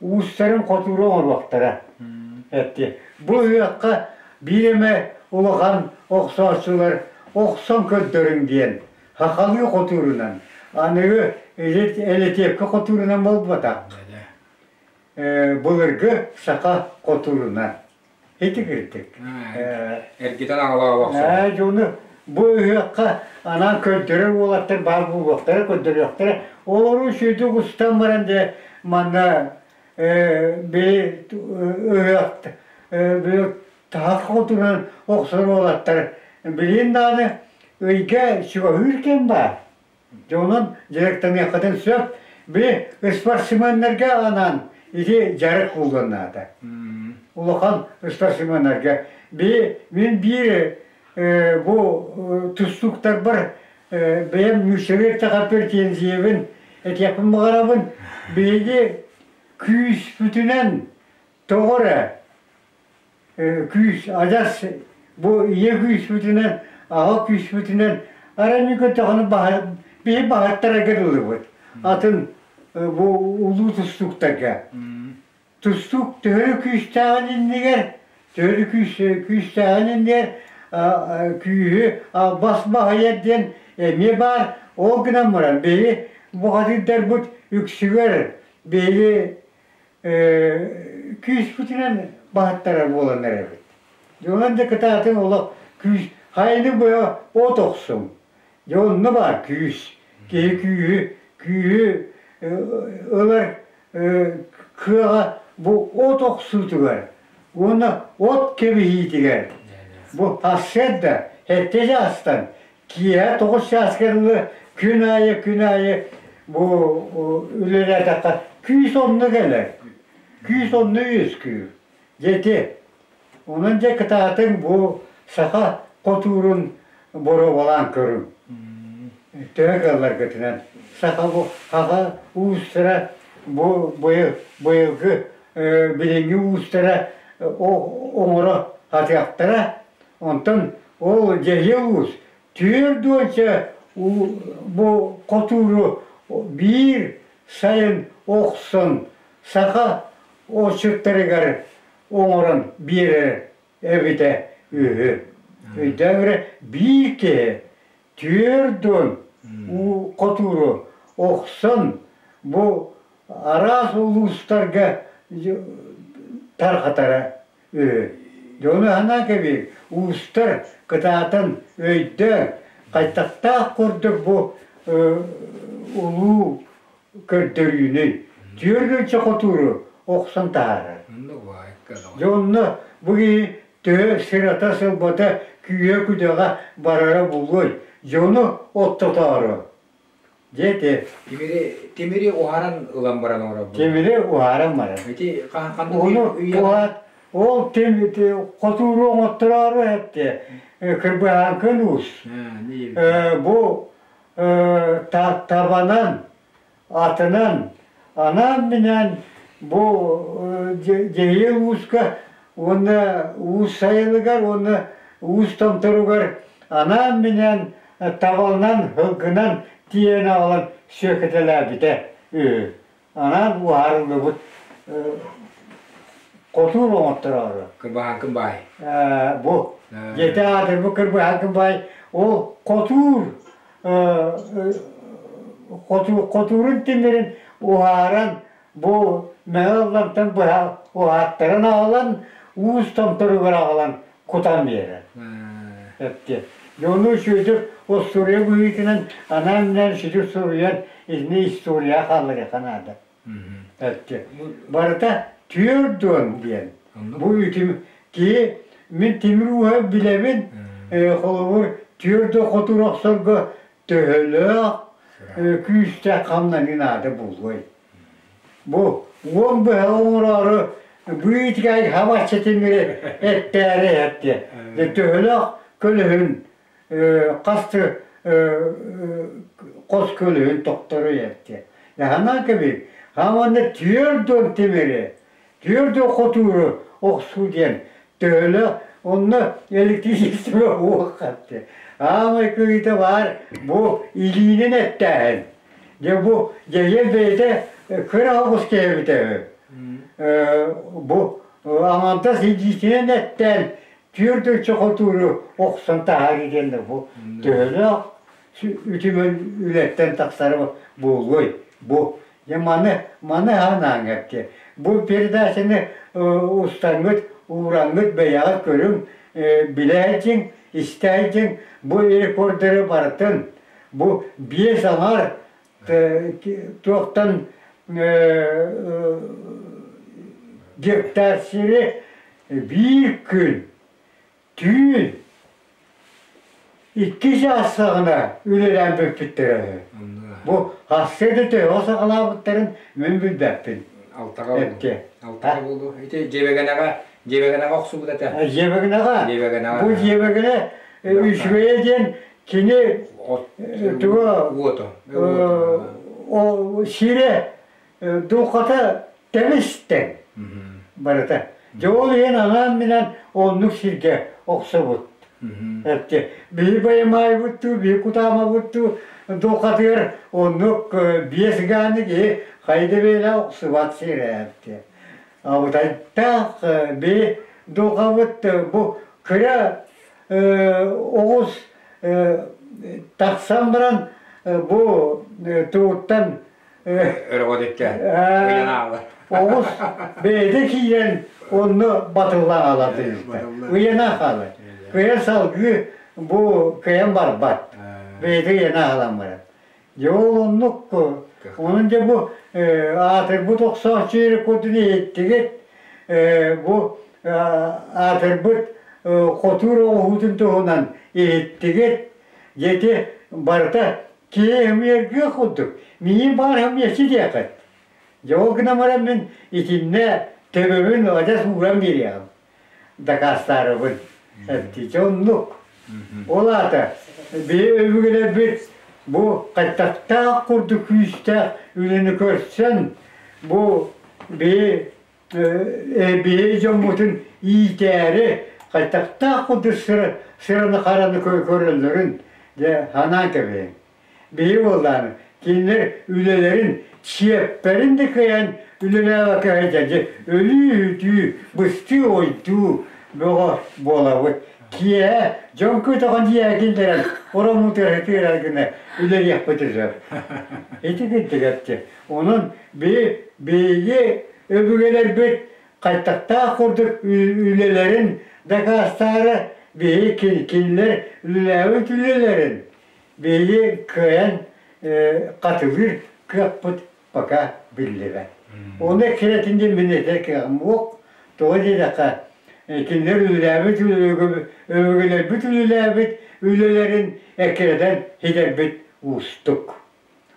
S1: Уустарын хотууру оҥоруохтара. Этти. Бу ыһыахха биир эмэ улахан охсооччулар охсон көрдөрүҥ диэн сахалыы хотуурунан, аныгы элитиэпкэ хотуурунан буолбатах. Былыргы саха хотуурунан. Ити кырдьык.
S2: Эргитэн аҕалаабахсар.
S1: Дьону бу ыһыахха анаан көрдөрөр уолаттар баар буолуохтара, көрдөрүөхтэрэ. Олору сүдүк устан баран дьэ манна били ыһыах били таһах хотунан охсор уолаттар билин даҕаны ыйга чугаһыыр кэм баар. Дьэ онон дьарыктаныаххытын сөп. Били ыспарсымыаннарга анаан ити дьарык буолуон наада. Улахан ыспарсымыаннарга. Би мин биир бу тустууктарбар бэйэм нууччалыы эттэххэ претензиябын этиэхпин баҕарабын. Биһиги күүспүтүнэн тоҕо эрэ күүс адьас бу ийэ күүспүтүнэн аҕа күүспүтүнэн арай мин көрдөҕүнэ биһи баһыттарарга дылыбыт атын бу улуу тустууктарга тустуук төһө күүстээҕин иннигэр төһө күүстээҕин иннигэр күүһү бас баһыйар диэн эмиэ баар ол гынан баран биһи бухатыырдарбыт үксүгэр биһиги күүспүтүнэн баһыттарар буолан эрэбит. Дьонон дьэ кытаатын олох күүс хайыны быһа от охсуҥ. Дьэ онно баар күүс. Киһи күүһү күүһү ылар кыаҕа бу от охсуутугар уонна от кэбиһиитигэр бу сарсыарда сэттэ чаастан киэһэ 9 чааска дылы күн аайы күн аайы бу үлэлээтэххэ күүс онно кэлэр күүс онно үөскүүр дьэ ити онон дьэ кытаатыҥ бу саха хотуурун боруобалаан көрүҥ төһө кыалларгытынан саха бу саха уустара бу быйылгы билиҥҥи уустара оҥоро сатыахтара. Онтон ол дьэһиэл уус 40 бу хотууру биир сайын охсон саха отчуттарыгар оҥорон биэрэр эбитэ үһү. Өйдөөн эрэ биир киһи 40 хотууру охсон бу араас улуустарга тарҕатара үһү. Дьону санаан кэбиһик, уустар кытаатан өйдөөн, хайтахтаах курдук бу улуу көрдөрүүнү 40 хотууру охсон таһаарар. Дьэ онно бу киһи төһө сырата-сылбата күүһэ-күдэҕэ барара буолуой, дьону оттотоору. Дьэ
S2: Тимири, тимири уһаран ылан баран оҥоробут.
S1: Тимири уһаран баран.
S2: Ити ханнык
S1: Ону уһаат ол тим хотууру оҥоттороору этте кырбыһааҥкын уус. Бу табанан, атынан, анаан-минээн бу Дьэһиэл ууска уонна уус сайылыгар уонна уус томторугар анаан-минээн табалынан, һылгынан тиийэн аҕалан сүөкэтэлээбитэ үһү. Анаан уһаарыллыбыт хотуур оҥоттороору.
S2: Кырбаһааҥкын баай.
S1: Бу дьиэтэ аатырбыт Кырбаһааҥкын баай ол хотуур хотуурун тимирин уһааран бу Мэҥэ Аллантан быһа уһааттаран аҕалан уус томторугар аҕалан кутан биэрэр. Эпти. Дьону Сүөдэр остуоруйа быһыытынан анаан-минээн сүдү суруйан итини история хаалларыахха наада. Эпти. Барыта 40 диэн. Бу үтүм киһи мин тимир ууһа билэбин холобур түөрт хотур охсорго төһөлөөх күүстээх хамнаныы наада буолуой. Бу уон быһа оҥороору быытыгай хабаччы тимири эттээри эттэ. Төһөлөөх көлөһүн хас хос көлөһүн тохтору эттэ. Ханаан кэбик, хаманна 40 тимири, 40 хотууру охсуу диэн төһөлөөх. Онно электричество уох хатты. Аамай кыйыта баар бу илиинэн эттээһин. Дьэ бу дьэйэ бэйэтэ кыра оҕус киһибитэ бу аҥардас илиитинэн эттээн түөрт өччө хотууру охсон таһаарыы диэн бу төһөлөөх үтүмэн үлэттэн тахсара буолуой бу дьэ маны маны санааҥ эптиэ бу передачаны устаҥҥыт уураҥҥыт бэйэҕит көрүҥ билээчиҥ истээчиҥ бу рекордары барытын бу биэс аҥар туохтан гектар сири биир күн түүн икки чаас саҕана үлэлээн бүппүттэрэ үһү. Бу хассыада төһө саҕалаабыттарын мин билбэппин.
S2: Алтаҕа буолуо. Алтаҕа буолуо. Ити дьиэбэгэнэҕэ дьиэбэгэнэҕэ охсубут этэ.
S1: Дьиэбэгэнэҕэ.
S2: Дьиэбэгэнэҕэ.
S1: Бу дьиэбэгэнэ үчүгэйэ диэн кини туга
S2: уото.
S1: Сирэ духата тэбистэн барыта. Дьэ ол иһин анаан-минээн оннук сиргэ охсубут. Эпти биһи байымаайбыт дуу, биһи кутаамабыт дуу духатыгар оннук биэс гааны киһи хайда бэйэлээх охсубат сирэ эпти. Абытайдаах биһи духабыт бу кыра оҕус тахсан баран бу тууттан
S2: Өрөҕөтүккэ ыйан аалар.
S1: Оҕус бэйэтэ киирэн онно батыллан аалар Ыйана хаалар. Кыйан салгыы бу кыйан барбат. Бэйэтэ ыйана аалан барар. Дьэ ол оннук Онон дьэ бу аатырбыт охсооччу рекордун иһиттигит бу аатырбыт хотуур оҥоһуутун туһунан иһиттигит. Дьэ ити барыта киһи ымыйаргыах курдук миигин баар ымыйаччы диэххит. Дьэ ол гынан баран мин итиннэ төбөбүн адьас ууран биэриэҕим. Дакаастаарыбын. Эттичэ оннук. Ол аата биһи өбүгэлэрбит бу хаттахтаах курдук күүстээх үлэни көрсөн бу биһи биһи дьоммутун иитээри хаттахтаах курдук сыраны хараны көрөллөрүн дьэ санаан кэбиһиҥ. Биһи буоллааны кинилэр үлэлэрин чиэппэрин да кыайан үлэлээбэккэ сылдьан дьэ өлүү-үтүү, быстыы-ойдуу бөҕө буолабыт. Киэһэ дьон көтөҕөн дьиэҕэ киллэрэн ороммутугар тыырар гына үлэлиэхпитин сөп. Ити кырдьык эттэ. Онон биһиги өбүгэлэрбит хайтахтаах курдук үлэлэрин дакаастаары биһиги кинилэр үлэлээбит үлэлэрин биһиги кыайан хатылыыр кыахпыт пока биллибэт. Оны эккирэтин диэн мин этэр кыаҕым суох. Тоҕо диэтэххэ, кинилэр үлэлээбит өбүгэлэрбит үлэлээбит үлэлэрин эккирэтэн ситэрбит уустук.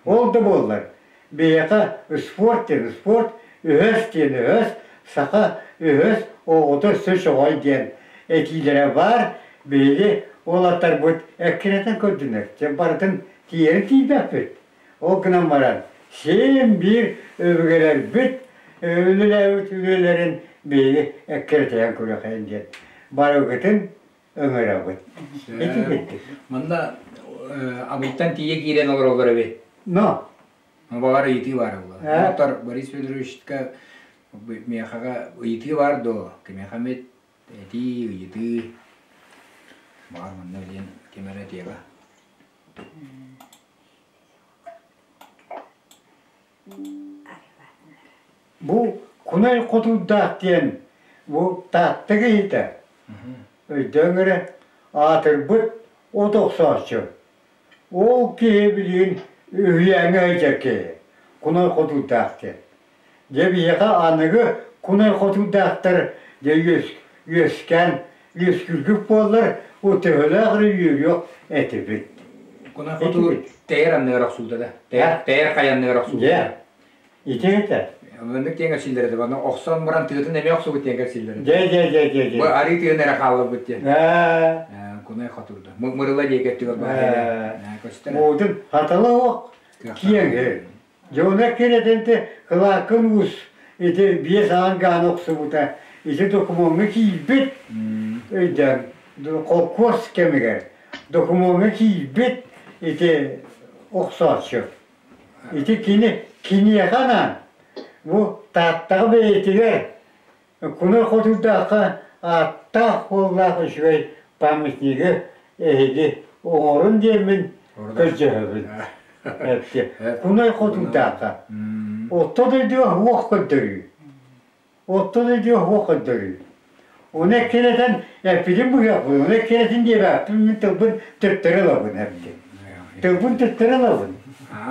S1: Ол да буоллар, биһиэхэ спорт диэн спорт, өһөс диэн өһөс, саха өһөс оҕото өссө чоҕой диэн этиилэрэ баар. Биһиги уолаттарбыт эккирэтэн көрдүнэр, дьэ барытын тиийэрин тиийбэппит. Ол гынан баран, син биир өбүгэлэрбит үлэлээбит үлэлэрин биһиги эккирэтиһэн көрүөххэйин диэн барыгытын ыҥырабыт. Ити курдук.
S2: Манна Абыйтан тиийэ киирэн олороллор эбит.
S1: Но.
S2: Баҕар ыйытыы баар буолла. Доктор Борис Федоровичка миэхэҕэ ыйытыы баар дуо? Кимиэхэ эмит этии, ыйытыы баар манна билиэн ким эрэ этиэҕэ.
S1: Бу Кунай Хотуурдаах диэн бу Таатта киһитэ өйдөөн эрэ аатырбыт от охсооччу. Ол киһи билигин үһүйээҥҥэ сылдьар киһи Кунай Хотуурдаах диэн. Дьэ биһиэхэ аныгы Кунай Хотуурдаахтар дьэ үөскээн үөскүүргүт буоллар төһөлөөх эрэ үөрүөх этибит.
S2: Кунай Хотуур тэйэр анныгар охсуута да. Тэйэр, тэйэр хайа анныгар охсуута.
S1: Дьэ, ити этэ.
S2: Маннык диэн кэпсииллэр этэ. Манна охсон баран тыатын эмиэ охсубут диэн кэпсииллэр этэ.
S1: Дьэ, дьэ, дьэ, дьэ, дьэ.
S2: Бу арыы тыын эрэ хаалларбыт диэн.
S1: Ээ.
S2: Кунай Хотуурда. Мырыла диэки өттүгэр баар. Көстөр.
S1: Муутун хатыла ох киэҥ. Дьоно кирэтинти кылааккын уус ити биэс аан гааны охсубута ити докумуоҥҥа киирбит. Өйдөөн, холкуос кэмигэр докумуоҥҥа киирбит ити охсооччу. Ити кини киниэхэ анаан бу Тааттаҕа бэйэтигэр Куна Хотуйдаахха ааттаах уоллаах үчүгэй памятнигы эһиги оҥорун диэммин көрдөһөбүн. Кунай Хотуйдаахха. Отто дойдуга уох көрдөрүү. Отто дойдуга уох көрдөрүү. Оны эккирэтэн эппитин быһыахпын, оны эккирэтин диэбэппин, мин тылбын төттөрү ылабын эбитин. Тылбын төттөрү ылабын.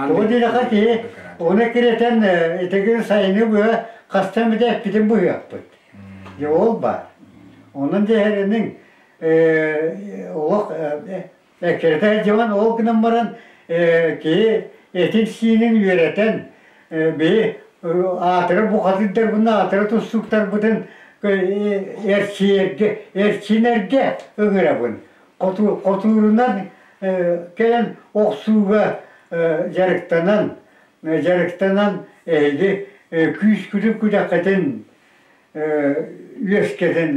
S1: Тоҕо диэтэххэ киһи оны эккирэтэн итигин сайыны быһа хастан бите эппитин быһыахпыт. Дьэ ол баар. Онон дьэһэриниҥ олох эккирэтэ сылдьыбан ол гынан баран киһи этин-сиинин үөрэтэн биһи аатырар бухатыырдарбытын аатырар тустууктарбытын эрчийэргэ эрчинэргэ ыҥырабын. Хотуурунан кэлэн охсууга дьарыктанан дьарыктанан эһиги күүскүтүн күдэххитин үөскэтэн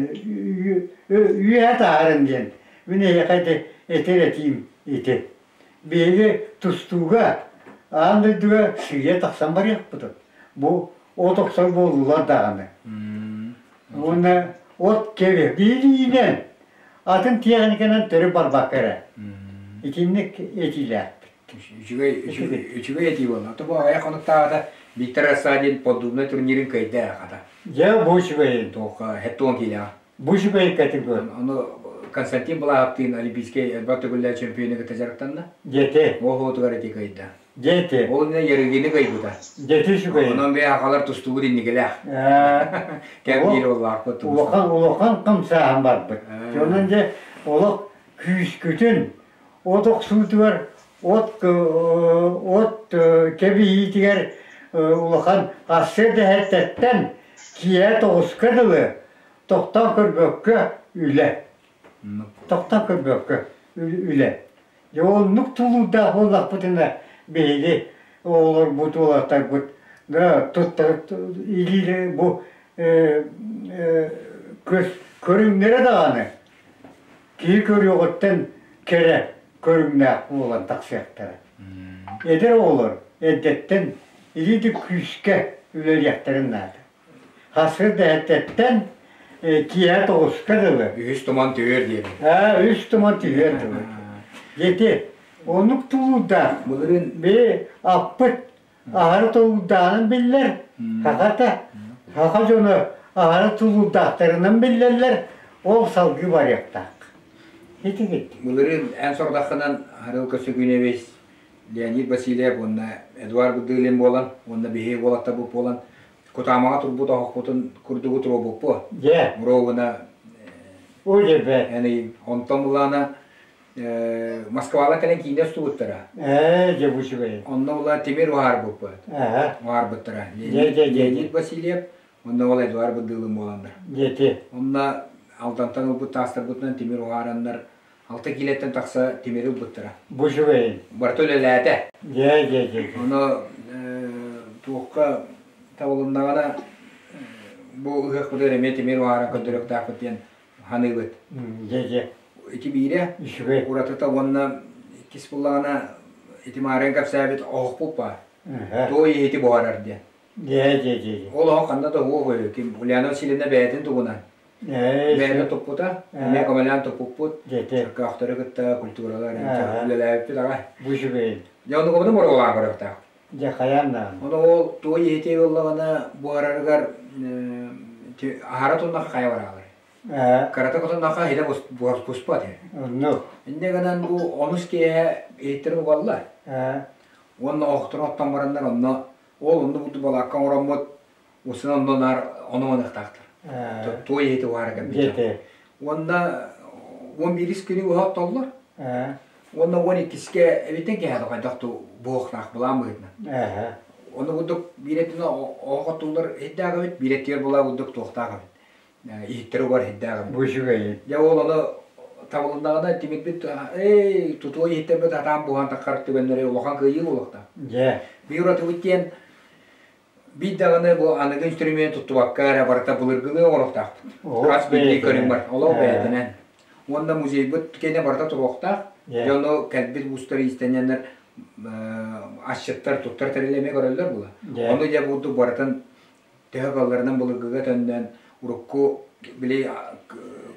S1: үөһэ таһааран диэн мин эһиэхэ ити этэр этиим ити. Биһиги тустууга аан дойдуга сыыйа тахсан барыахпытын. Бу от охсор буоллулар даҕаны. Уонна от кэбиһ биилиинэн атын тиэхиньикэнэн төрүт барбакка эрэ. Итинник этиилээхпит.
S2: Үчүгэй, үчүгэй этии буолла. То бу аҕыйах хонуктааҕыта Виктор Рассадин поддубный турнирын кыайда хата.
S1: Дьэ, бу үчүгэй.
S2: Туохха хеттуон киилэҕэ.
S1: Бу үчүгэй категория.
S2: Ону Константин Балаһаптыын Олимпийскай элбэх төгүллээх чемпионы кытта дьарыктанна.
S1: Дьэти.
S2: Ол хоотугар ити кыайда.
S1: Дьэти.
S2: Ол иннинэ Ярыгины кыайбыта.
S1: Дьэти үчүгэй.
S2: Онон бэйэ хахалар тустубут инникилээх. Кэм биир оллаахпыт
S1: Улахан улахан хамсааһын барбыт. Онон дьэ олох күүскүтүн от охсуутугар от от кэбиһиитигэр улахан ассыыр дэһэртэттэн киэһэ тоҕуска дылы тохтоон көрбөккө үлэ тохтоон көрбөккө үлэ дьэ оннук тулуурдаах буоллахпытына биһиги оҕолорбут уолаттарбыт да туттар илиилэ бу көрүҥнэрэ даҕаны киһи көрүөҕүттэн кэрэ көрүҥнээх буолан тахсыахтара. Эдэр оҕолор эрдэттэн илиити күүскэ үлэлиэхтэрин наада. Сарсыарда эрдэттэн киэһэ тоҕуска дылы.
S2: Үһүс туман түһүөр диэри.
S1: Аа, үс туман түһүөр дылы. Дьэти, оннук тулуурдаах.
S2: Былырыын
S1: Би аппыт аһары тулуурдааҕын биллэр, хахата, саха дьоно аһары тулуурдаахтарынан биллэллэр, ол салгыы барыахтаах. Итигит.
S2: Былырыын эн сордаххынан Харыл Көсүгүнэбис, Леонид Васильев уонна Эдуард Будылин буолан, уонна биһиги уолаттарбыт буолан, Кутаамаҕа турбут оһохпутун курдугу туруорбуппу.
S1: Дьэ.
S2: Муроугуна
S1: Ой,
S2: эн онтон булаана Москваҕа кэлэн киинэ устубуттара.
S1: Ээ, дьэ бу үчүгэй.
S2: Онно була Тимир уһаарбыппыт. Уһаарбыттара. Леонид Васильев, онно ол Эдуард Быдыылын буоланнар.
S1: Дьэти.
S2: Онно Алдантан ылбыт таастарбытынан Тимир уһаараннар алта киилэттэн тахса тимири ылбыттара.
S1: Бу үчүгэй.
S2: Барыта үлэлээтэ.
S1: Дьэ, дьэ, дьэ.
S2: Ону туохха табылыннаҕына бу ыһыахпытыгар эмиэ тимир уһааран көрдөрүөхтээхпит диэн ханыыбыт.
S1: Дьэ, дьэ.
S2: Ити биирэ
S1: Үчүгэй.
S2: уратыта уонна иккис буллаҕына ити маарыан кэпсээбит оһохпут баар. Туой иһити буһарар диэн.
S1: Дьэ, дьэ, дьэ.
S2: Ол оһох ханна да уох үһү. Ким Ульяна Васильевна бэйэтин тугунан. Бэйэтэ туппута, эмиэ көмөлөөн туппуппут. Чөркөөхтөрү кытта культуралар үлэлээбиппит аҕай.
S1: Бу үчүгэй.
S2: Дьэ оннугубутун боруобалаан көрүөхтээх.
S1: Дьэ хайаан даҕаны.
S2: Ону ол туой иһити буоллаҕына буһарарыгар аһара туннаха хайа бараалар. Кырата хотонноохо иһитэ буспат үһү.
S1: Оннук.
S2: Инньэ гынан бу онус киэһэ иһиттэрин угаллар. Уонна оһохторун оттон бараннар онно ол онно буду балаакка оҥороммут устун онно наар ону маныахтаахтар. Туой иһити уһаара кэлбит. Уонна уон биирис күнү уһа оттоллор. Уонна уон иккискэ эбиттэн киэһэ хайдах буһуохтаах былаан быһыытынан. Ону курдук биир өттүнэн оһох оттуллар иһиттээх эбит, биир өттүгэр була курдук туохтаах эбит. Иһиттэр угар иһиттээх эбит.
S1: Бу үчүгэй.
S2: Дьэ ол ону табылыннаҕына тимирбит эй тутуо иһиттэрбит атаан буһан таххар түгэннэри улахан кыайыы буолуохтаах.
S1: Дьэ.
S2: Биир уратыбыт диэн Биир даҕаны бу аныгы инструмент туттубакка эрэ барыта былыргылыы оҥоруохтаахпыт. Хас биирдии көрүҥ бар. Олох бэйэтинэн. Уонна музейбыт киэнэ барыта туруохтаах. Дьону кэлбит уустар иистэнньэннэр асчыттар туттар тэрили эмиэ көрөллөр була. Ону дьэ курдук барытын төһө кыалларынан былыргыга төннөн урукку били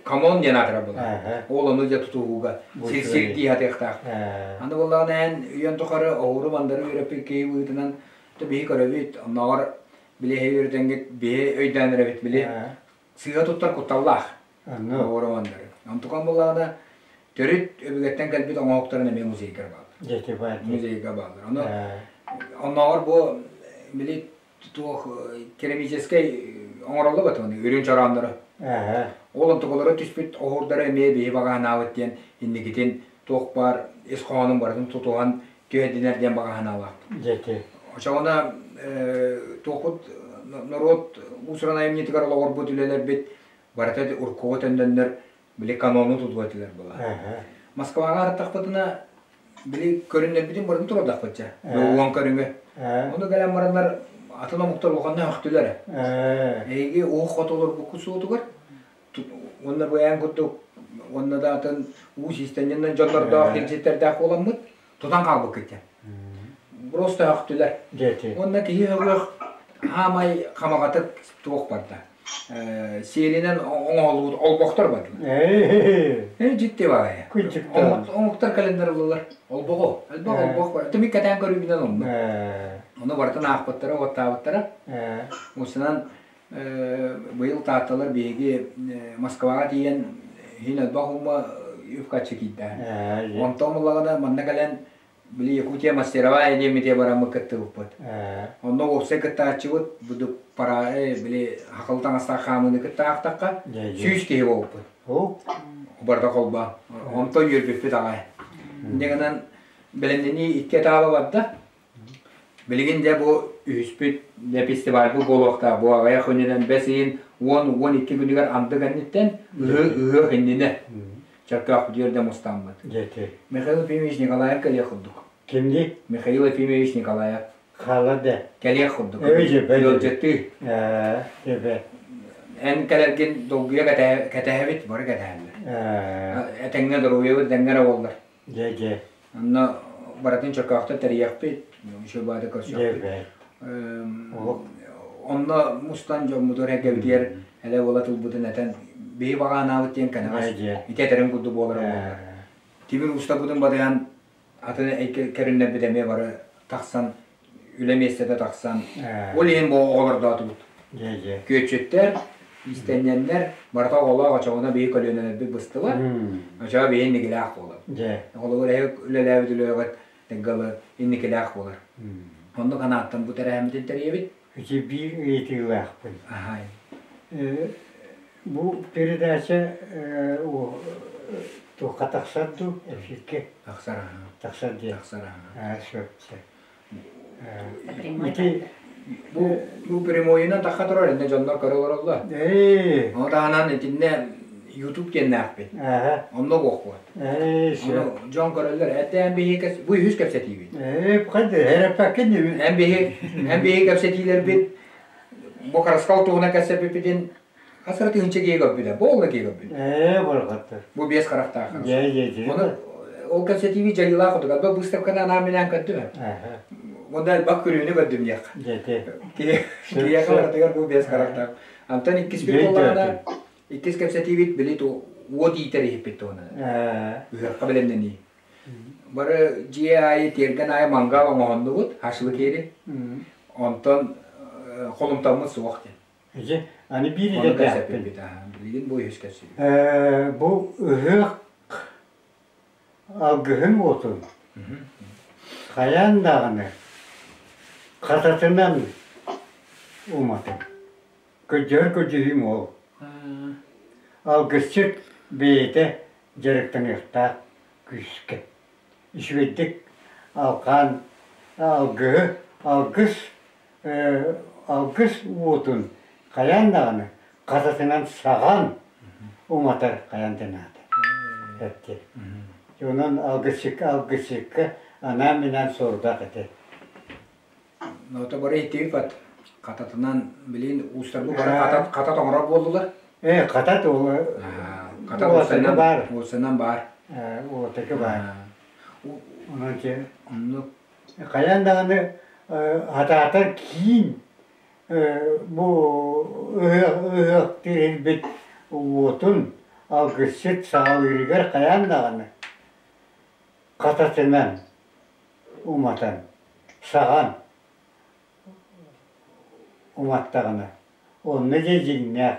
S2: камон диэн аатыра була. Ол ону дьэ тутуһууга сир-сир дии сатыахтаах. Аны буоллаҕына эн үйэн тухары оһуору-мандары үөрэппит киһи быһыытынан биһи көрөбүт, оннооҕор били эһи үөрэтэҥҥит биһи өйдөөн эрэбит били сыыһа туттар кутталлаах оһуору-мандары. Онтукан буоллаҕына төрүт өбүгэттэн кэлбит оҥоһуктарын эмиэ музейгар бааллар. Музейга бааллар. Ону оннооҕор бу били туох керамическай оҥороллор батыны үрүҥ чорооннору. Ол онтукалара түспүт оһуурдары эмиэ биһи баҕаһынаабыт диэн инникитин туох баар ис хоһоонун барытын тутуһан түһэрдинэр диэн баҕаһынаалаахпыт.
S1: Дьэти.
S2: Очоҕуна туохпут норуот уус-уран айымньытыгар олоҕурбут үлэлэрбит барыта уруккуга төннөннөр били канону тутуо этилэр була. Москваҕа арыттахпытына били көрүннэрбитин барытын турардахпыт дьэ. Уон көрүҥү. Ону кэлэн бараннар атын омуктар улаханна өхтүлэр. Эһиги уһук хоту олорбуккут суотугар уонна бу эн курдук уонна да атын уу систэнньэннэн дьоннордоох сирдьиттэрдээх буоламмыт тутан хаалбыккыт дьэ. Просто өхтүлэр. Уонна киһи өҕүөх хаамай хамаҕатык туох барда. Сиэлинэн оҥоһуллубут олбохтор бардылар. Дьикти баҕайы. Омуктар кэлэннэр ыллылар. Олбоҕу. Элбэх олбох бар. Түмүк кэтээн көрүүбүнэн онно. Ону барытын аахпыттара, уоттаабыттара. Усунан быйыл таатталар биһиги Москваҕа тиийэн иһин элбэх умма үп-харчы киирдэ. Онтон буллаҕына манна кэлэн били Якутия мастеровая диэммитигэр бараммыт кыттыбыппыт. Онно уопсай кыттааччыбыт бу пара били хахыл таҥастаах хаамыыны кытта аахтахха 100 киһи буолбуппут. Барыта холбоон. Онтон үөрбүппүт аҕай. Инньэ гынан бэлэмнэнии икки этааба барда. Билигин дьэ бу үһүспүт фестивальбыт буолуохтаах. Бу аҕыйах күнүнэн бэс ыйын 10-12 күнүгэр анды кэнниттэн ыһыах иннинэ Чөркөөх үөрдэ мустаммыт. Михаил Ефимович Николаев кэлиэх курдук.
S1: Кимди?
S2: Михаил Ефимович Николаев.
S1: Хаалар да.
S2: Кэлиэх курдук. Ыалдьыттыы.
S1: Эбэ.
S2: Эн кэлэргин долгуйа кэтэһэбит, бары кэтэһэллэр. Этэҥҥэ доруобуйабыт этэҥҥэ эрэ буоллар.
S1: Дьэ, дьэ.
S2: Онно барытын Чөркөөхтөн тэрийиэхпит, үчүгэй баҕайытык көрсүөхпүт. Онно мустан дьоммутугар эргэбитигэр элэ буола тылбытын этэн биһи баҕаанаабыт диэн кэнэҕэс ити этэрин курдук буолара буоллар. Тимир устабытын батыһан атын кэриннэрбит эмиэ бары тахсан үлэ миэстэтэ тахсан ол иһин бу оҕолордоотубут. Күөччүттэр, иистэнньэннэр барыта оҕолоох очоҕуна биһи көлүөнэлэрбит быстылар. Очоҕо биһи инникилээх буолар. Холобур эһи үлэлээбит үлэҕит тыггалы инникилээх буолар. Оннук анааттан бу тэрээһиммитин тэрийэбит.
S1: Ити биир ыйытыылаахпын. Бу передача туохха тахсар дуу эфиргэ?
S2: Тахсар.
S1: Тахсар диэн.
S2: Тахсар.
S1: Сөп, сөп. Ити
S2: бу бу прямойунан тахха турар иннэ дьоннор көрө олороллор.
S1: Ээ.
S2: Ону таһынан итиннэ YouTube диэннээхпит. Онно буохпут.
S1: Ээ, сөп.
S2: Дьон көрөллөр. Этэ эн биһи бу үһүс кэпсэтиибит.
S1: Ээ, хайда эрэппэккин
S2: Эн биһи эн биһи кэпсэтиилэрбит бу Караскал туһунан кэпсэппиппитин Хас эрэ тыһыынча киһи көрбүтэ, бу ол киһи көрбүт.
S1: Ээ, барҕаттар.
S2: Бу биэс харахтаах.
S1: Дьэ, дьэ, дьэ.
S2: Ону ол кэпсэтииби дьайыылаах курдук. Алба выставканы анаан-минээн көрдүм. Онно элбэх көрүүнү көрдүм диэх.
S1: Дьэ, дьэ.
S2: Киһиэхэ барытыгар бу биэс харахтаах. Антон иккиспит буоллаҕына, иккис кэпсэтиибит били уот иитэр иһиппит туһунан. Ыһыахха бэлэмнэнии. Бары дьиэ аайы, тиэргэн аайы мангал оҥоһуннубут, шашлык иһири. Онтон холумтаммыт суох диэн.
S1: Дьэ, аны биир идэлээхпин.
S2: Билигин бу үһүс кэпсиибит.
S1: Бу ыһыах алгыһын уотун хайаан даҕаны хататынан уматыҥ. Көдьөөр көдьүүһүм ол. Алгысчыт бэйэтэ дьарыктаныахтаах күүскэ. Үчүгэйдик алҕаан алгыһы алгыс алгыс уотун хайаан даҕаны хататынан саҕан уматар хайаан да наада эттэ. Онон алгысчыкка алгысчыкка анаан-минээн сорудах этэ.
S2: Нота бары иттибит бат. Хататынан билин уустарбы бары хатат хатат оҥорор буоллулар.
S1: Э, хатат ол
S2: Хатат
S1: уотака баар.
S2: Уотсанан баар.
S1: Уотака баар. Онон че
S2: Оннук.
S1: Хайаан даҕаны хатаатар киин бу ыһыах ыһыах тириһирбит уотун алгысчыт саҕалыырыгар хайаан даҕаны хататынан уматан, саҕан уматтаҕына, онно дьэ дьиҥнээх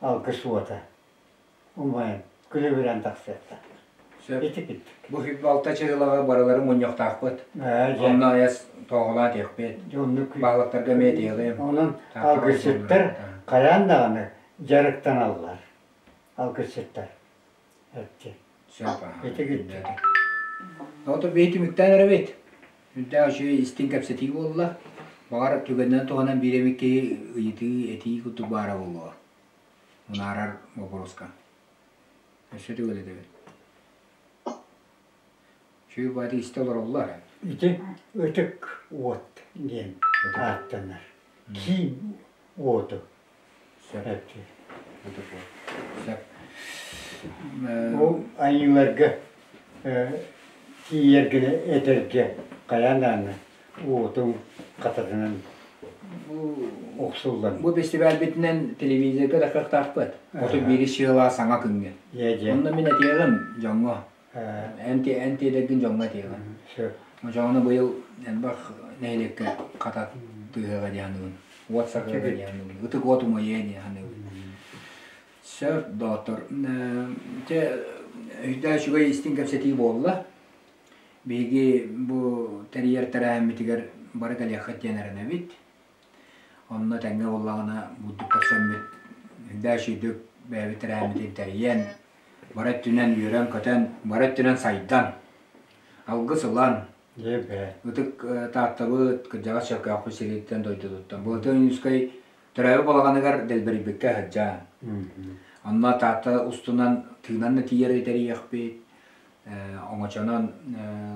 S1: алгыс уота умайан, күлүбүрэн тахсыахтаах.
S2: Сөп.
S1: Ити киттик.
S2: Бу балта чыһылаҕа барыларын мунньуохтаахпыт.
S1: Ээ, дьэ.
S2: Онно айас тоҕолоон этиэхпит.
S1: Оннук.
S2: Баһылыктарга эмиэ этиэҕим.
S1: Онон алгысчыттар хайаан даҕаны дьарыктаналлар. Алгысчыттар. Эти.
S2: Сөп.
S1: Ити киттик.
S2: Ото бэйи түмүктээн эрэбит. Үрдээх үчүгэй истиҥ кэпсэтии буолла. Баҕар түгэнинэн туһанан биир эмит киһи ыйытыы, этии курдук баара буолуо. Мунаарар боппуруоска. Өссө төгүл этэбин. Үчүгэй баайдык истэ олороллор.
S1: Ити ытык уот диэн ааттанар. Киин уоту.
S2: Сөп. Ытык уот. Сөп.
S1: Бу айыыларга тиийэргинэ этэргэ хайаан даҕаны уотуҥ хататынан охсуллан.
S2: Бу фестивальбитинэн телевизорга да кыахтаахпыт. 31 сыала саҥа күҥҥэ. Онно мин этиэҕим дьоҥҥо. Эн эн тиэдэргин дьоҥҥо этиэҕим.
S1: Сөп.
S2: Очоҕуна быйыл элбэх нэһилиэккэ хатат тыаһыаҕа диэн саныыбын. Уот саргыга диэн саныыбын. Ытык уот умайыа диэн саныыбын. Сөп, доҕоттор. Чэ, өйдөөх үчүгэй истиҥ кэпсэтии буолла. Биһиги бу тэрийэр тэрээһиммитигэр бары кэлиэххит диэн эрэнэбит. Онно тэҥҥэ буоллаҕына бурдук көрсөммүт, үрдээх үчүгэйдик бэйэбит тэрээһиммитин тэрийэн, бары өттүнэн үөрэн-көтөн, бары өттүнэн сайдан, алгыс ылан, ытык Тааттабыт кырдьаҕас Чөркөөхпүт сириттэн дойдутуттан Былатыан Ойуунускай төрөөбүт балаҕаныгар дэлбэрийбиккэ сылдьан, онно Таатта устунан тыынан да тиийэр тэрийиэхпит, оҥочонон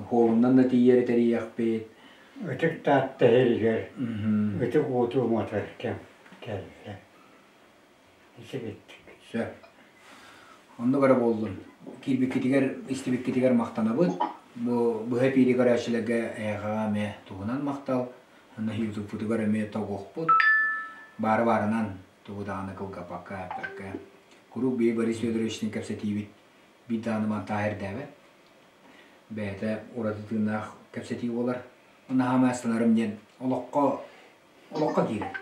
S2: хуолунан да тиийэри тэрийиэхпит.
S1: Ытык Таатта иһигэр ытык уоту уматар кэм кэллэ. Ити
S2: Сөп. Оннук эрэ буоллун. Киирбиккитигэр, истибиккитигэр махтанабыт. Бу быһа эпиири көрөөччүлэргэ эһиэхэҕэ эмиэ туһунан махтал. Онно ютубпутугар эмиэ тогуохпут. Баары баарынан тугу даҕаны кылгаппакка, эппэккэ. Куруук биһи Борис Федоровичтыын кэпсэтиибит биир даҕаны монтаж эрдээбэт. Бэйэтэ ураты тыыннаах кэпсэтии буолар. Наһаа астынарым диэн олоххо олоххо киирэр.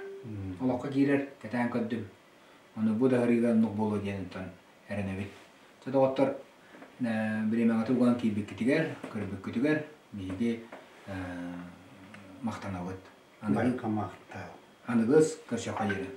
S2: Олоххо киирэр, кэтээн көрдүм. Ону бу да ыарыыга оннук буолуо диэн онтон эрэнэбит. Чэ доҕоттор, бириэмэҕитин уган киирбиккитигэр, көрбүккүтүгэр биһиги махтанабыт.
S1: Барыга махтал.
S2: Аныгыс көрсөххө диэри.